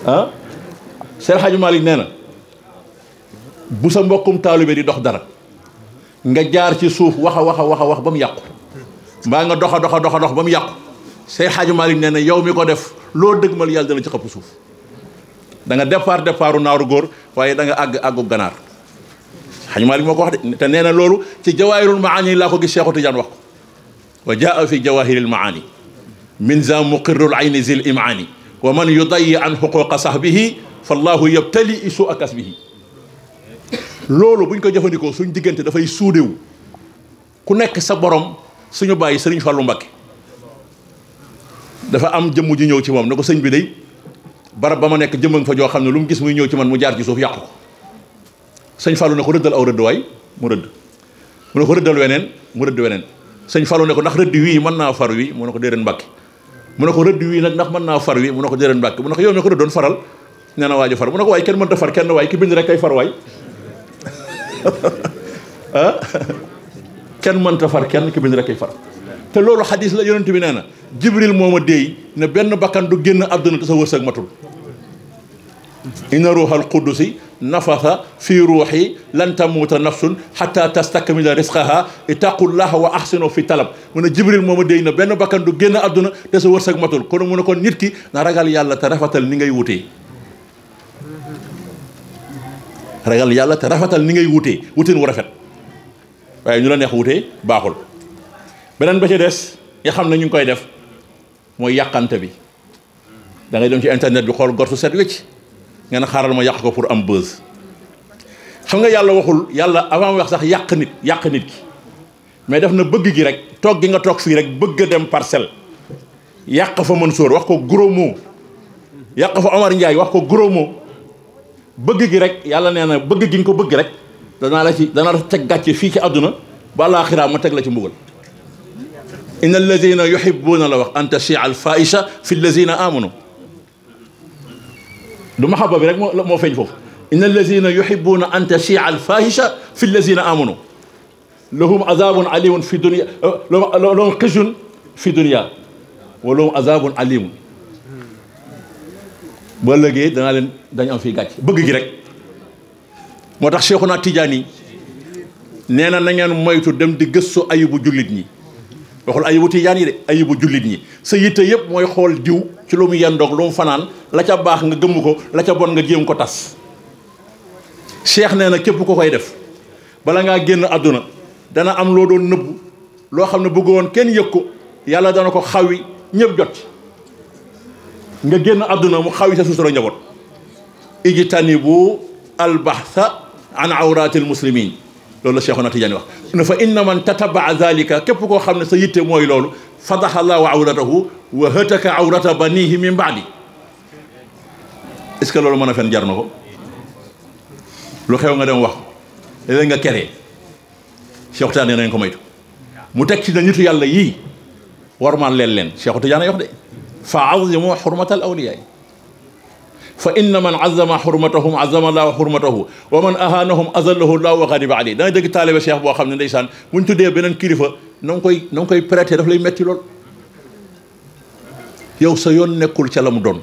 S3: ah Seydi Hadji Malick nee na bu sa mbokkum taalibe di dox dara nga jaar ci suuf wax ba mu yàqu mbaa nga dox ba mu yàqu Seydi Hadji Malick nee na yow mi ko def loo dëgmal yàlla dana ci xëpp suuf da nga départu naaru góor waaye da nga àggu ganaar Hadji Malick moo ko wax de te nee na loolu ci jawaahirul maani laa ko gis Cheikhu Tidiane wax ko wa jaa fi jawaahiril maani min za muqirrul ayni zil imaani wa man yudayi an xuquqa sahbihi fallahu yabtali isu akasbihi loolu buñ ko jëfandikoo suñ diggante dafay suudewu ku nekk sa borom suñu bàyyi Sëriñ Fallu Mbakke dafa am jëmm ji ñëw ci moom ne ko sëñ bi day barab ba ma nekk jëmm fa joo xam ne lu mu gis muy ñëw ci man mu jaar ci suuf yàqu ko sëñ Fallu ne ko rëddal aw rëdd waay mu rëdd mu ne ko rëddal weneen mu rëdd weneen sëñ Fallu ne ko ndax rëdd wii mën naa far wi mu ne ko déedéet Mbakke mu ne ko rëdd wii nag ndax mën naa far wi mu ne ko déedéet Mbakke mu ne ko yow mi ko rëddoon faral nee na waaju far mu ne ko waay kenn mënta far kenn waay ki bind rek kay far waay ah kenn mënta far kenn ki bind rek kay far te loolu xadis la yonent bi nee na Jibril moo ma déey ne benn bakkan du génn àdduna te sa wërsëg matul inna ruuxal qudusi nafasa fi ruuxi lan tamuuta nafsun xata tastakmila risqaha ittaqullaha wa ahsinu fi talab mu ne Jibril moo ma déey ne benn bakkan du génn àdduna te sa wërsëg matul kon mu ne kon nit ki na ragal yàlla te rafetal ni ngay wutee ragal yàlla te rafetal ni ngay wutee wutin wu rafet waaye ñu la neex wutee baaxul beneen ba ci des nga xam ne ñu ngi koy def mooy yàqante bi da ngay dem ci internet bi xool gortu set wecc ngeen xaaral ma yàq ko pour am buzz xam nga yàlla waxul yàlla avant wax sax yàq nit ki mais def na bëgg gi rek toog gi nga toog fii rek bëgg a dem parcelle yàq fa Mansour wax ko gros mot yàq fa Omar Ndiaye wax ko gros mot bëgg gi rek yàlla nee na bëgg gi nga ko bëgg rek dana la teg gàcce fii ci àdduna ba àllaaxira ma teg la ci mbugal inna allazina yuhibbuna la wax an tashia al faisha fi allazina amanu du mahaba bi rek moo feeñ foofu inna allazina yuhibbuna an tashia al fahisha fi allazina amanu lahum azabun alimun fi dunya lahum xisyun fi dunya wa lahum azabun alimun ba léegi dañ am fii gàcc bëgg gi rek moo tax Cheikhuna Tidiane nee na ngeen moytu dem di gëstu ayibu jullit ñi waxul ayibu Tijaan yi de ayibu jullit ñi sa yitte yëpp mooy xool diw ci lu mu yendoog lu mu fanaan la ca baax nga gëmm ko la ca bon nga jéem ko tas Cheikh nee na képp ko koy def bala ngaa génn àdduna dana am loo doon nëbbu loo xam ne bëgg woon kenn yëg ko yàlla dana ko xawi ñëpp jot nga génn àdduna mu xawi sa sutura njaboot ijtanibu albahtha an awratil muslimin loolu la Cheikhuna Tidiane wax ne fa inna man tatabaa zalika képp koo xam ne sa yitte mooy loolu fadaxa allahu awratahu wa hataka awrata banihi min baadi est-ce que loolu mën a fen jar na ko lu xew nga dem wax léeg nga keree Cheikh Tidiane nañ ko moytu mu teg ci na nitu yàlla yii warmaan leen Cheikh Tidiane yox de fa azimu xurmatal awliyaa fa inna man azama xurmatahum azama llahu xurmatahu wa man ahanahum azallahu llahu wa ghadiba alayhi danga dégg taalibe cheikh boo xam ne ndeysaan buñ tuddee beneen kilifa na nga koy prêter daf lay metti lool yow sa yoon nekkul ca la mu doon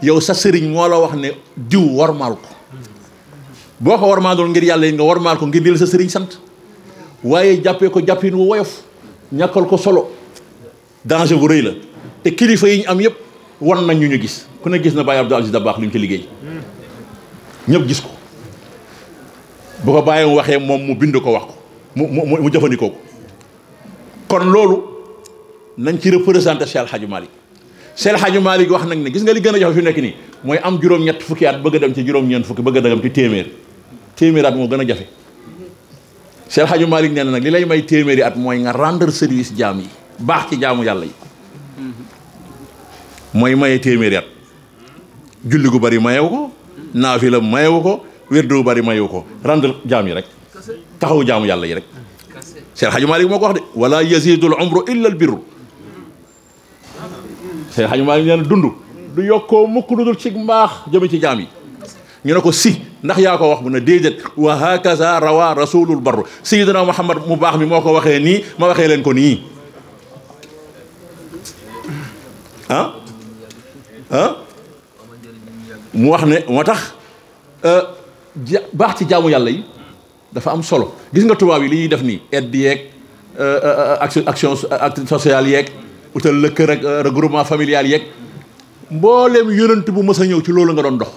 S3: yow sa sëriñ moo la wax ne diw warmaal ko boo ko warmaal doon ngir yàlla yi nga warmaal ko ngir di la sa sëriñ sant waaye jàppee ko jàppin wu woyof ñàkkal ko solo danger bu rëy la te kilifa yi ñu am yëpp wan nañ ñu gis ku ne gis na Baye Abdou Aziz Dabakh lu ñu ci liggéey ñëpp gis ko bu ko bàyyee mu waxee moom mu bind ko wax ko mu jëfandikoo ko kon loolu nañ ci représenté Cheikh El Hadj Malick Cheikh El Hadj Malick wax nag ne gis nga li gën a jafe fi nekk nii mooy am juróom-ñett fukki at bëgg a dem ci juróom-ñeent fukki bëgg a dem ci téeméer at moo gën a jafe Cheikh El Hadj Malick nee na nag li lay may téeméeri at mooy nga rendre service jaam yi baax ci jaamu yàlla yi mooy maye téeméeri at julli gu bari mayewu ko naafila mayewu ko wérdu gu bari mayewu ko rendre jaam yi rek taxaw jaamu yàlla yi rek Cheikh El Hadj Malick moo ko wax de wala yazidul umru illa al birru Cheikh El Hadj Malick nee na dund du yokkoo mukk lu dul ci mbaax jëme ci jaam yi ñu ne ko si ndax yaa ko wax mu ne déedéet wa hakaza rawa rasulul barru sayyidina Muhammad mu baax mi moo ko waxee nii ma waxee leen ko nii mu wax ne moo tax baax ci jaamu yàlla yi dafa am solo gis nga tubaab yi li ñuy def nii aide yeeg action sociale yeeg utal la kër ak regroupement familial yeeg mbooleem yonent bu mës a ñëw ci loolu nga doon dox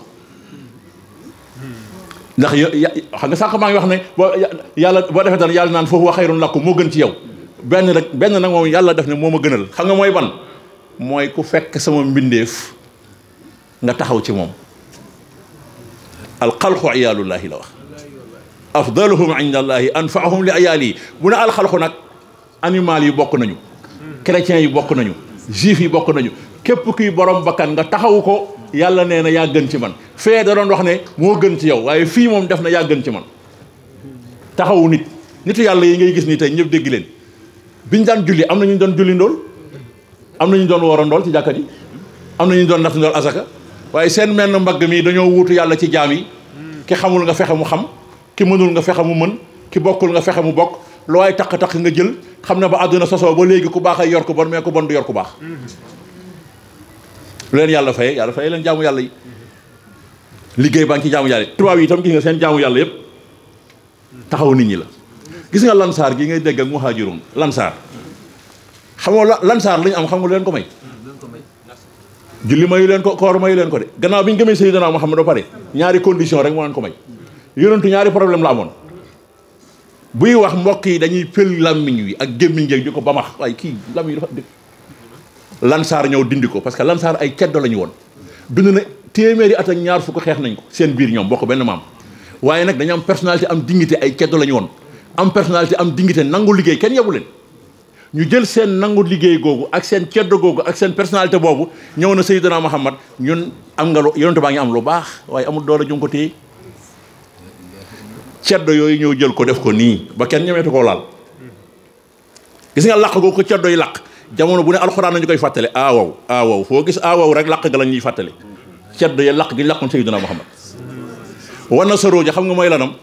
S3: ndax xam nga sànq maa ngi wax ne boo yàlla boo defee tan yàlla naan foofu wa xayrun lakum moo gën ci yow benn nag moom yàlla def ne moo ma gënal xam nga mooy ban mooy ku fekk sama mbindeef nga taxaw ci moom alxalqu iyaalullahi la wax afdaluhum inda allahi anfaahum li ayaali bu ne alxalqu nag animal yi bokk nañu chrétiens yi bokk nañu juif yi bokk nañu képp kuy borom bakkan nga taxawu ko yàlla nee na yaa gën ci man fee da doon wax ne moo gën ci yow waaye fii moom def na yaa gën ci man taxawu nitu yàlla yi ngay gis nii tey ñëpp dégg leen biñ daan julli am na ñu doon julli ndool am na ñu doon woor ndool ci jàkkat yi am na ñu doon natt ndool asaka waaye seen menn mbagg mi dañoo wuutu yàlla ci jaam yi ki xamul nga fexe mu xam ki mënul nga fexe mu mën ki bokkul nga fexe mu bokk lu waay taq-taq nga jël xam ne ba àdduna sosoo ba léegi ku baax ay yor ku bon mais ku bon du yor ku baax lu leen yàlla faye leen jaamu yàlla yi liggéey baa ngi ci jaamu yàlla yi tubaab yi itam gis nga seen jaamu yàlla yëpp taxaw nit ñi la gis nga lansaar gi ngay dégg ak muhaajiroon lansaar xam nga lansaar lañu am xam nga lu leen ko may julli mayu leen ko koor mayu leen ko de gannaaw bi ñu gëmee Seydina Muhammad ba pare ñaari condition rek moo leen ko may yonentu ñaari problème la amoon buy wax mbokk yi dañuy pël làmmiñ wi ak gémmiñ jeeg di ko ba max waaye kii làmmiñ dafa lansaar ñëw dindi ko parce que lansaar ay ceddo la ñu woon dund na téeméeri at ak ñaar fukk xeex nañ ko seen biir ñoom bokk benn maam waaye nag dañu am personnalité am dignité ay ceddo la ñu woon am personnalité am dignité nangu liggéey kenn yebu leen ñu jël seen nangu liggéey googu ak seen ceddo googu ak seen personnalité boobu ñëw na Seydina Muhammad ñun am nga lu yonent baa ngi am lu baax waaye amul doole ju ko téye ceddo yooyu ñëw jël ko def ko nii ba kenn ñemeetu koo laal gis nga làq googu ko ceddo yi làq jamono bu ne alxuraan nañu koy fàttale aawaw foo gis aawaw rek làq ga la ñuy fàttale ceddo yi làq gi ñu làqoon Seydina Muhammad wan na soroo ja xam nga mooy lanam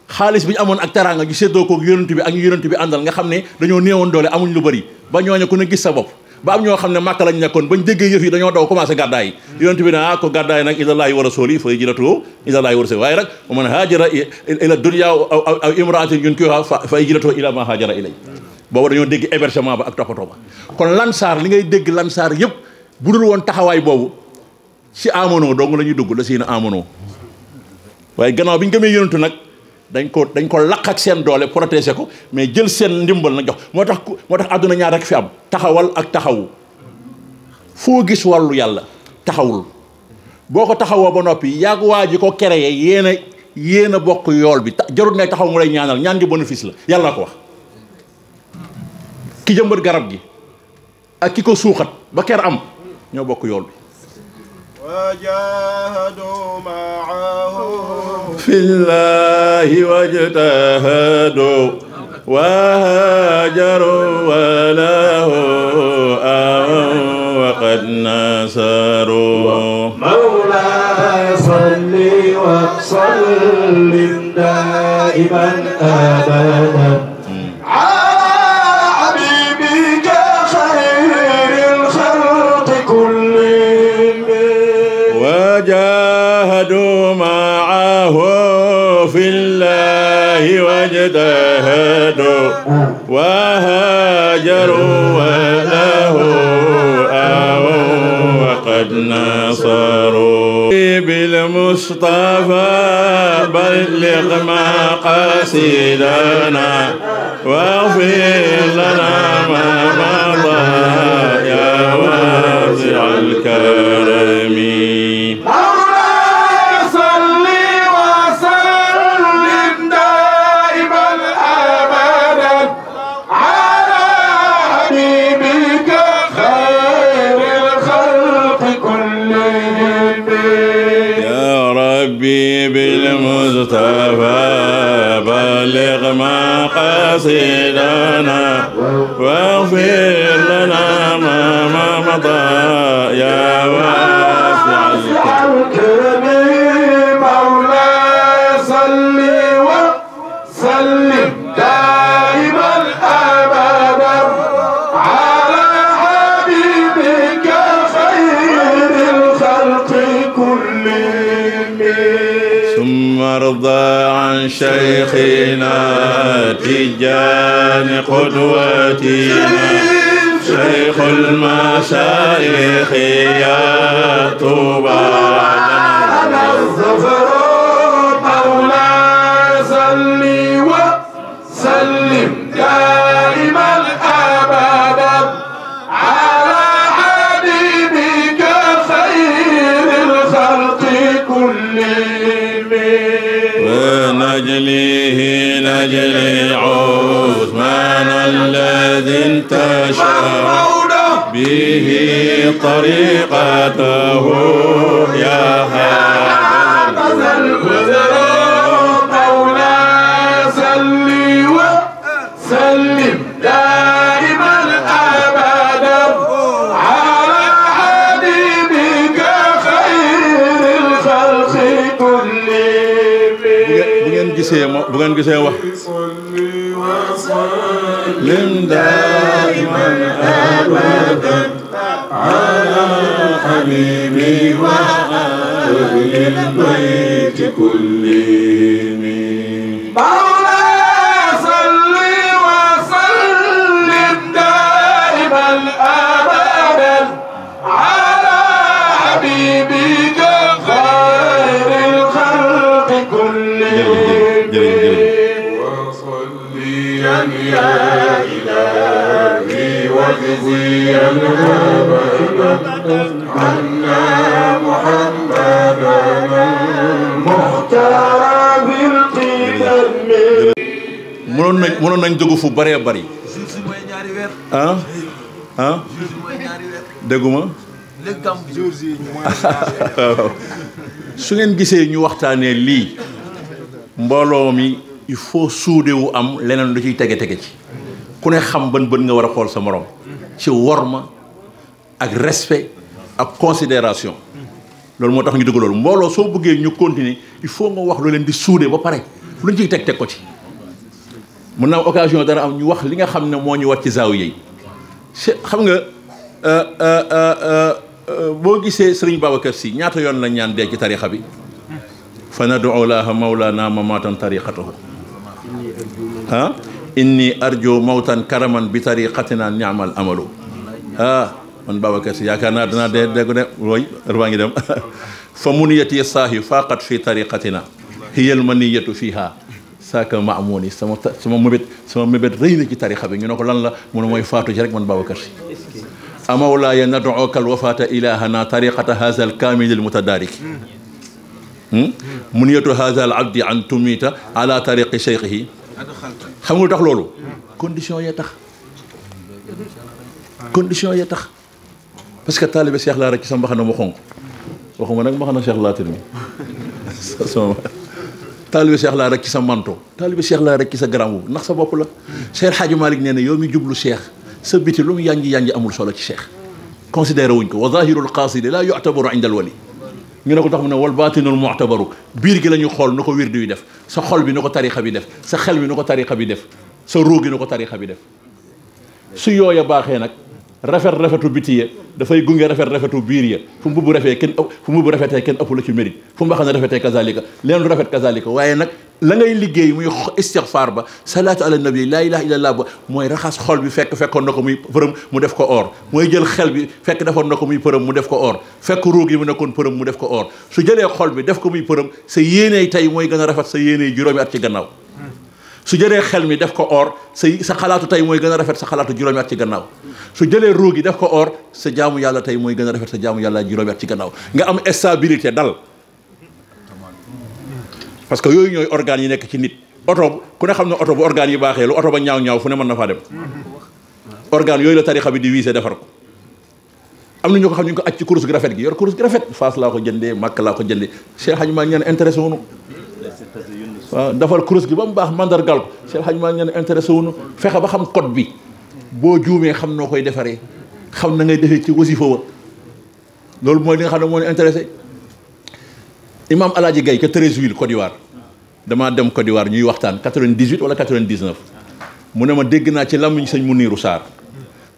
S3: xaalis bi ñu amoon ak teraanga ñu séddoo koog yonent bi ak ñu yonent bi àndal nga xam ne dañoo néewoon doole amuñ lu bëri ba ñooñu ku ne gis sa bopp ba am ñoo xam ne màkk lañ nekkoon bañ déggee yëf yi dañoo daw commencé gàddaay yi yonent bi ne ko gàddaay nag ilallaahi wa rasuuli fa hijratuhu ilallaahi wa rasuuli waaye nag man haajara ila dunya aw imraatin yunkihuhaa fa hijratuhu ila ma haajara ilay boobu dañoo dégg hébergement ba ak toppatoo ba kon lansaar li ngay dégg lansaar yëpp bu dul woon taxawaay boobu ci amono dong la ñuy dugg la siina amono waaye gannaaw bi ñu gëmee yonentu nag dañ ko laq ak seen doole protéger ko mais jël seen ndimbal na jox moo tax àdduna ñaar rek fi am taxawal ak taxawu foo gis wàllu yàlla taxawul boo ko taxawoo ba noppi yàgg waa ji ko créé yéen a bokk yool bi jarut ngay taxaw mu lay ñaanal ñaan gi bénéfice la yàlla ko wax ki jëmbat garab gi ak ki ko suuxat ba ker am ñoo bokk yool bi
S4: وجاهدوا معه
S3: في الله واجتهدوا وهاجروا وله وقد نصروا
S4: مولاي صل وسلم دائما ابدا
S3: وجاهدوا معه في الله واجتهدوا وهاجروا هاجروا وله آووا وقد نصروا بالمصطفى بلغ مقاصدنا واغفر لنا ما مضى يا واسع الكرم بالمصطفى بلغ مقاصدنا واغفر لنا ما مضى يا واسع الكرم
S4: مولاي صل وسلم دائما ابدا على حبيبك خير الخلق كلهم
S3: ثم ارضى عن شيخنا تجان قدوتنا شيخ المشايخ يا طوبى
S4: لنا الظفر مولاي صل وسلم دائما ابدا على حبيبك خير الخلق كلهم
S3: ونجليه نجلي عثمان الذي انتشر به طريقته يا هذا
S4: الوزر مولاي صل وسلم دائما ابدا على حبيبك خير الخلق كلهم
S3: bu ngeen gisee wax lim daiman abadan ala habibi wa ahli albayt kullihim
S4: مولاي صل وسلم دائما ابدا على حبيبك خير الخلق كلهم وصليا يا الهي واجزيا ابدا عنا محمدا المختار بالقدم
S3: mënoon nañ dugg fu bëree bëri dégguma su ngeen gisee ñu waxtaanee lii mbooloo mi il faut suudewu am leneen lu ciy tege ci ku ne xam ban bët nga war a xool sa morom ci worma ak respect ak considération loolu moo tax ñu dugg loolu mbooloo soo bëggee ñu continuer il faut nga wax lu leen di suude ba pare lu ñu ciy teg ko ci mën naa occasion dara am ñu wax li nga xam ne moo ñu wat ci zaawiya yi xam nga boo gisee Sëriñ Babacar Sy ñaata yoon la ñaan dee ci tarixa bi fa nad'u laaha mawlana mamatan tariqatahu inni arjo mawtan karaman bi tariqatina ni'mal amalu man Babacar Sy yaakaar naa danaa dégg de wooy rbaa ngi dem fa muniyati saahi faqat fi tariqatina hiyal maniyatu fiha saaka maamoon yi sama mébét rëy na ci tarixa bi ñu ne ko lan la mu ne mooy faatu ci rek man Babacar Sy amawlaaya nad'uka alwafaata ilahana tariqata haza alkamil almutadarik muniyatu haza alabdi an tumita ala tariqi cheikhihi xam nga lu tax loolu condition yee tax parce que taalibe Cheikh laa rek ci sa mbaxana mu xonq waxuma nag mbaxana Cheikh laatir mi taalibe Cheikh laa rek ci sa manto taalibe Cheikh laa rek ci sa garam bu ndax sa bopp la Cheikh Hadji Malick nee na yow mi jublu Cheikh sa biti lu mu yanji amul solo ci Cheikh considéré wuñ ko wa zahirul qasidi la yu'tabaru inda al wali ñu ne ko tax mu ne wal batinul mu'tabaru biir gi la ñu xool na ko wirdu yi def sa xol bi na ko tarixa bi def sa xel bi na ko tarixa bi def sa ruu gi na ko tarixa bi def su yooya baaxee nag rafetu biti ya dafay gunge rafetu biir ya fu mbubb rafetee kenn ëpp la ci mérite fu mbaxana rafetee kazalika leen lu rafet kazalika waaye nag la ngay liggéey muy istighfar ba salaatu ala nabi laa ilaha illallah ba mooy raxas xol bi fekkoon na ko muy përëm mu def ko or mooy jël xel bi fekk defoon na ko muy përëm mu def ko or fekk ruug yi mu nekkoon përëm mu def ko or su jëlee xol bi def ko muy përëm sa yéeney tey mooy gën a rafet sa yéeney juróomi at ci gannaaw su jëlee xel mi def ko or sa xalaatu tey mooy gën a rafet sa xalaatu juróomi at ci gannaaw su jëlee ruug yi def ko or sa jaamu yàlla tey mooy gën a rafet sa jaamu yàlla juróomi at ci gannaaw nga am stabilité dal parce que yooyu ñooy organes yi nekk ci nit oto ku ne xam ne oto bu organes yi baaxee lu oto ba ñaaw fu ne mën na faa dem organes yooyu la tarixa bi di wiise defar ko am na ñu ko xam ñu ko aj ci kurus gi rafet gi yor kurus gi rafet Fass laa ko jëndee Makka laa ko jëndee Cheikh Hadj Malick ñeen intéressé wuñu waaw defal kurus gi ba mu baax mandargal ko Cheikh Hadj Malick ñeen intéressé wuñu fexe ba xam code bi boo juumee xam noo koy defaree xam na ngay defee ci wasifa wa loolu mooy li nga xam ne moo ñu intéressé imam Alaaji Gaye ca Treichville Côte d'Ivoire damaa dem Côte d'Ivoire ñuy waxtaan 98 wala 99 mu ne ma dégg naa ci làmmiñ sëñ Muniru Sarr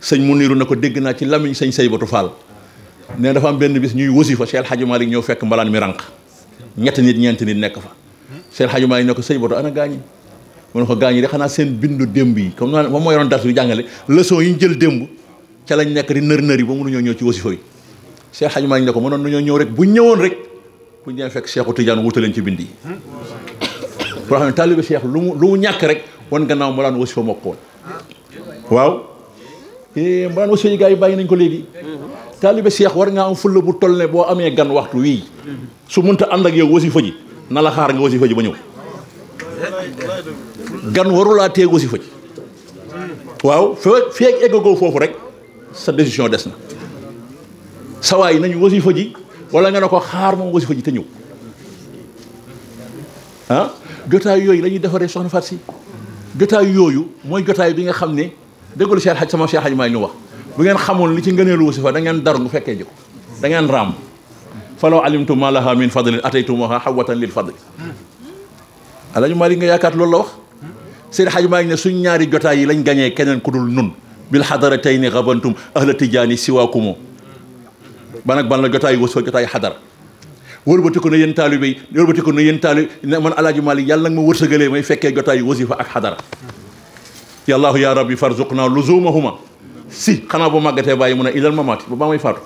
S3: sëñ Muniru na ko dégg naa ci làmmiñ sëñ Saybatu Fall ne dafa am benn bis ñuy wasifa Cheikh Hadj Malick ñëw fekk mbalaan mi rànq ñeenti nit nekk fa Cheikh Hadj Malick ne ko Saybatu ana gaañi mu ne ko gaañi de xanaa seen bindu démb yi comme moom moo yoroon dars yu jàngale leçon yi ñu jël démb ca lañ nekk di nër yi ba mënuñoo ñëw ci wasifa yi Cheikh Hadj Malick ne ko mënoon nañoo ñëw rek bu ñëwoon rek bu ñu fekk Cheikhu Tidiane wutaleen ci bind yi pour xam ne taalibe Cheikh lu mu ñàkk rek wan gannaaw mbalaan wasifa moo ko woon waaw mbalaan wasifa yi gars yi bàyyi nañ ko léegi taalibe Cheikh war ngaa am fulla bu toll ne boo amee gan waxtu wii su mënta ànd ak yow wasifa ji na la xaar nga wasifa ji ba ñëw gan warulaa teeg wasifa ji waaw fii ak eggagoo foofu rek sa décision des na sawaay nañu wasifa ji wala nga ne ko xaar moom wasifa ji te ñëw ah jotaay yooyu la ñuy defaree soxna Fatou si jotaay yooyu mooy jotaay bi nga xam ne déggul Cheikh Hadj sama Cheikh Hadj Malick ñu wax bu ngeen xamoon li ci ngëneelu wasifa da ngeen daru bu fekkee jiko da ngeen raam falaw alimtu ma laha min fadlin ataytumuha hawatan lil fadl Alaaji Malick nga yaakaar loolu la wax Seydi Hadj Malick ne suñ ñaari jotaay yi lañ gañee keneen ku dul nun bil xadaratayni xabantum ahla tijaani siwaakumo ban ak ban la jotaay wasifa jotaay xadara wëlbati ko ne yéen taalibe yi wëlbati ko ne yéen taalibe ne man Alaaji Malick yàlla nag ma wërsëgalee may fekkee jotaay wasifa ak xadara yàllaahu ya rabbi farzuqna luzumahuma si xanaa boo màggatee bàyyi mu ne ilal mamaati ba baa may faatu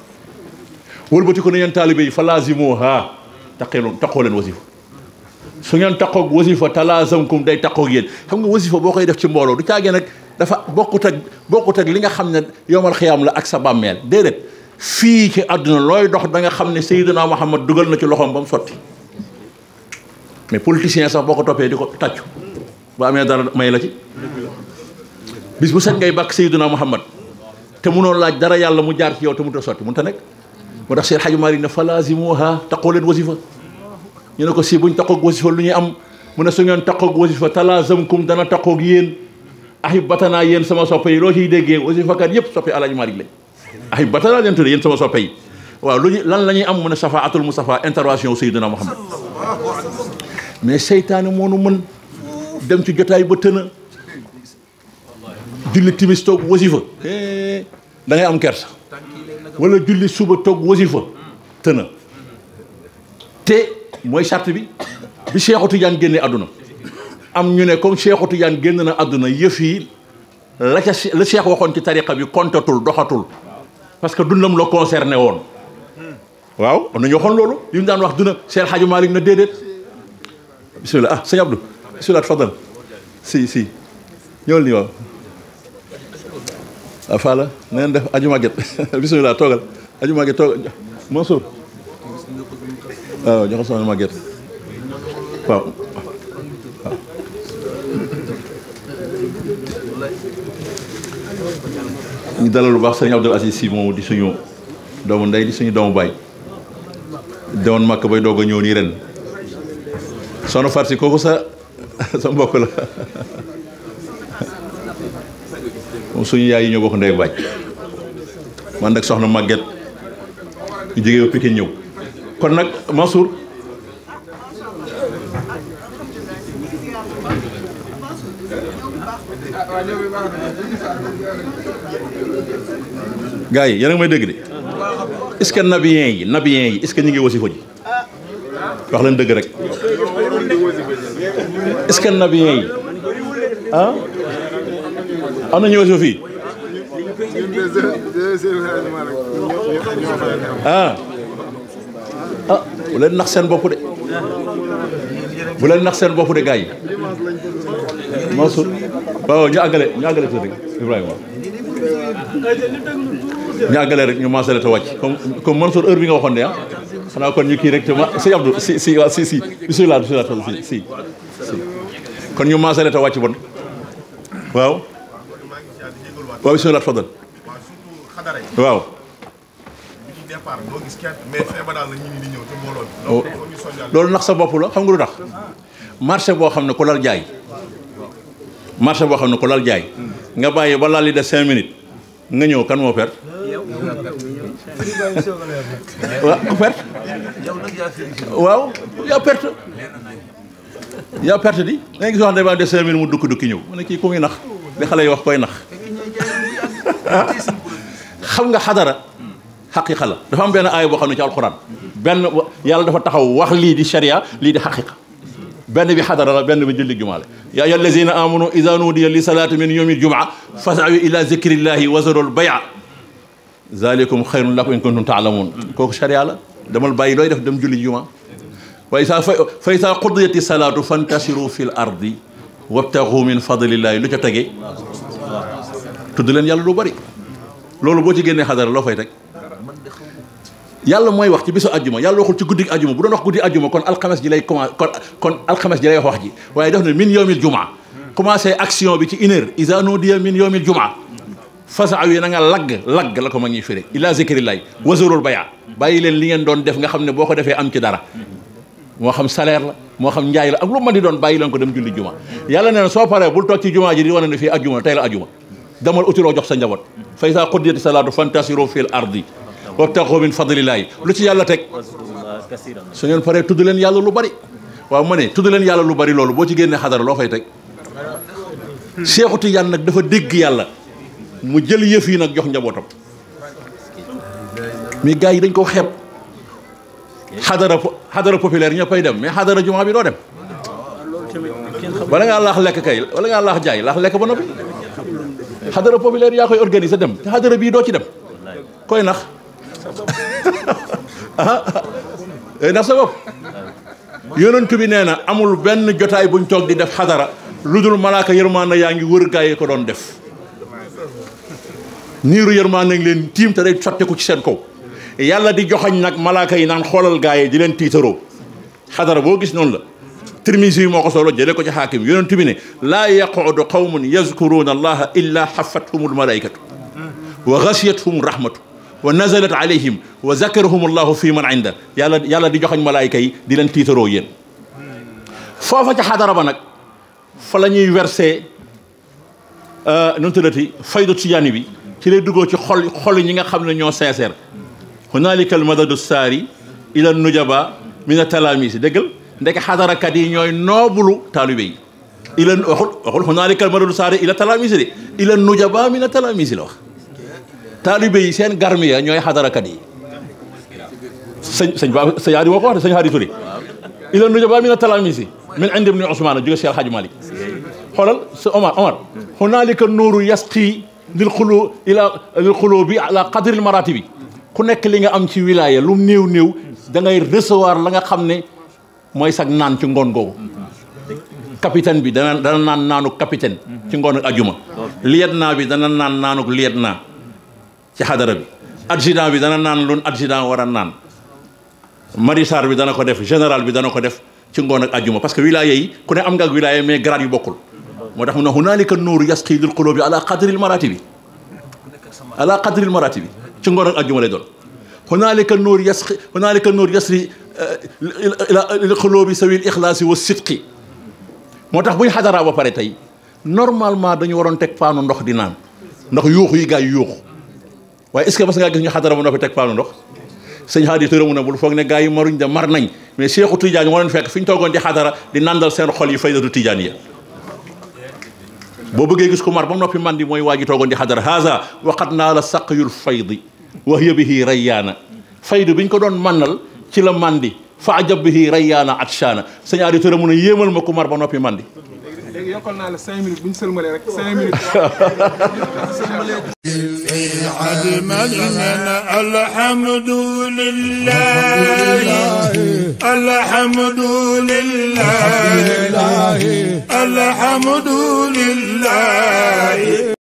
S3: wëlbati ko ne yéen taalibe yi fa laazimuha taqoo leen wasifa su ngeen taqoog wasifa talaazamkum day taqoog yéen xam nga wasifa boo koy def ci mbooloo du caagee nag dafa bokkut ak li nga xam ne yowmal xiyaam la ak sa bàmmeel déedéet fii ci àdduna looy dox da nga xam ne Seydina Muhammad dugal na ci loxoom ba mu sotti mais politicien sax boo ko toppee di ko tàccu bu amee dara may la ci bis bu set ngay bàkk Seydina Muhammad te munoo laaj dara yàlla mu jaar ci yow te mënut a sotti mënut a nekk moo tax Seydi Hadji Malick ne fa laazimuha taqoo leen wasifa ñu ne ko si buñ taqoog wasifa lu ñuy am mu ne su ngeen taqoog wasifa talaazamkum dana taqoog yéen ahibatanaa yéen sama soppe yi loo ciy déggee wasifakat yëpp soppe Alaaji Malick lañ ahibatanaa leen tudde yéen sama soppe yi waaw lu ñu lan la ñuy am mu ne shafaatul Mustafa intervention Seydina Muhammad mais seytaane moo nu mën dem ci jotaay ba tëna julli timis toog wasifa da ngay am kersa wala julli suba toog wasifa tëna te mooy charte bi Cheikhu Tidiane génne àdduna am ñu ne comme Cheikhu Tidiane génn na àdduna yëf yi la Cheikh waxoon ci tariqa bi kontatul doxatul parce que dundam la concerné woon waaw am na ñu waxoon loolu li mu daan wax duna Cheikh Hadji Malick na déedéet bismillah ah sëñ Abdou bismillah tafadal si ñëwal nii waaw waaw Fala na ngeen def aju màgget bismillah toogal aju màgget toogal Mansour waaw joxal sama màgget waaw ñu dalal lu baax sëriñ Abdoul Aziz Sy moomu di suñu doomu ndey di suñu doomu baay demoon màkk bay doog a ñëw nii ren soxna Farsi kooku sa mbokk la moom suñu yaay yi ñoo bokk ndey baay man nag soxna màgget ñu jógee ba Pikine ñëw kon nag Mansour gars yi yéen a ngi may dégg de est-ce que nabiyen yi est-ce que ñu ngi wasifa ji wax leen dëgg rek est-ce que nabiyen yi ah am na ñu wasifa fii ah bu leen nax seen bopp de bu leen nax seen bopp de gars yi Mansour waaw ñu àggale tuuti Ibrahima ñu àggale rek ñu maasale te wàcc comme Mansour heure bi nga waxoon de ah xanaa kon ñu kii rek te ma si Abdou si waaw si bisimilah si kon ñu maasale te wàcc bon waaw bisimilah fadal waaw loolu nax sa bopp la xam nga lu tax marché boo xam ne ku lal jaay nga bàyyi ba laal li de 5 minutes nga ñëw kan moo perte waaw ku perte waaw yaa perte di da nga gis wax ne ba de 5 minutes mu dukki ñëw ma ne kii ku muy nax li xale yi wax koy nax xam nga xadara xaqiqa la dafa am benn aaya boo xam ne ci alxuraan benn yàlla dafa taxaw wax lii di sharia lii di xaqiqa benn bi xadara la benn bi julli jumaa la yaa ayyuha allazina amanu iza nudiya li salaati min yawmi aljumaa fas'aw ila zikrillahi wa zarul bay'a zalikum xayrun lakum in kuntum ta'lamun kooku sharia la demal bàyyi looy def dem julli jumaa wa fa iza qudiyati salaatu fantashiru fil ardi wabtaghu min fadlillahi lu ca tege tudd leen yàlla lu bari loolu boo ci génnee xadara loo fay teg yàlla mooy wax ci bisu ajjuma yàlla waxul ci guddi ajjuma bu doon wax guddi ajjuma kon alxames ji lay commencé kon alxames ji lay wax ji waaye def na min yawmil jumaa commencé action bi ci 1 heure iza nudiya min yawmil jumaa fasaw yi na nga lagg la ko ma ngi firi ila zikrillahi wazurul baya bàyyi leen li ngeen doon def nga xam ne boo ko defee am ci dara moo xam salaire la moo xam njaay la ak lu ma di doon bàyyi leen ko dem julli juma yàlla nee na soo paree bul toog ci jumaa ji di wane ne fii ajjuma tey la ajjuma demal utiloo jox sa njaboot fa iza qudiyati salaatu fantasiru fil ardi wabtaghu min fadlillahi lu ci yàlla teg su ngeen paree tudd leen yàlla lu bari waaw ma ne tudd leen yàlla lu bari loolu boo ci génnee xadara loo fay teg Seexu Tijaan nag dafa dégg yàlla mu jël yëf yi nag jox njabootam mais gars yi dañ ko xeeb xadara populaire ñëppay dem mais xadara jumaa bi doo dem bala ngaa laax lekk kay wala ngaa laax jaay laax lekk ba noppi xadara populaire yaa koy organiser dem te xadara bii doo ci dem koy nax ndax sa bopp yonent bi nee na amul benn jotaay buñ toog di def xadara lu dul malaaka yërmaande yaa ngi wër gaa yi ko doon def niiru yërmaande ngi leen tiim te day sotteeku ci seen kaw yàlla di joxañ nag malaaka yi naan xoolal gaa yi di leen tiitaroo xadara boo gis noonu la Tirmisi yi moo ko solo jëlee ko ci xaakim yonent bi ne laa yaqudu qawmun yazkuruuna allaha illa xafathumul malaikatu wa xashiyathum rahmatu wa nazalat alayhim wa zakarahum allahu fi man inda yàlla di joxañ malaayka yi di leen tiitaroo yéen foofa ca xadara ba nag fa la ñuy versé nu mu tuddati faydu tijaani bi ci lay duggoo ci xol ñi nga xam ne ñoo sincère hunaalika al madadu saari ila nujaba min talaamisi déggal ndeke xadarakat yi ñooy noobulu taalibe yi ila waxul hunaalika al madadu saari ila talaamisi de ila nujaba min talaamisi la wax taalibe yi seen garmiya ñooy xadarakat yi sëñ Haadi moo ko wax de sëñ Haadi Touré ila nujaba min talaamisi min indi ibni Usmaan jóge si Alxaaji Malik xoolal sa Omar hunaalika nuuru yasqi lil xuloo bi ala qadril maratibi ku nekk li nga am ci wilaya lu néew da ngay recevoir la nga xam ne mooy sag naan ci ngoon googu capitaine bi dana naan naanuk capitaine ci ngoon ak ajuma lieutenant bi dana naan naanuk lieutenant ci xadara bi adjudant bi dana naan loon adjudant war a naan maréchal bi dana ko def général bi dana ko def ci ngoon ak ajuma parce que wilaya yi ku ne am nga ak wilaya mais grade yu bokkul moo tax mu ne hunaalika nuuru yasqi lil qulubi ala qadril maratibi ci ngoon ak ajuma lay doon hunaalika nuuru yasqi lil qulubi sawil ixlaasi wa sidqi moo tax buñ xadaraa ba pare tey normalement dañu waroon teg paanu ndox di naan ndax yuuxu yi gaa yi yuuxu waaye est-ce que parce que ngaa gis ñu xadara ba noppi teg paanu ndox sëñ Haadi Touré mu ne bul foog ne gaa yi maruñ de mar nañ mais Seexu Tijaan moo leen fekk fi ñu toogoon di xadara di nandal seen xol yi faydatu tijaan ya boo bëggee gis ko mar ba noppi mandi mooy waa ji toogoon di xadara haza waqat naa la saqyul faydi wa hiya bihi rayyaana faydu bi ñu ko doon mannal ci la mandi fa ajab bihi rayyaana atshaana sëñ Aliou Touré mun a yéemal ma ku mar ba noppi mandi.
S5: léegi yokkal naa la 5 minutes bu ñu sëlmalee rek 5 minutes.
S4: الحمد لله الحمد لله الحمد لله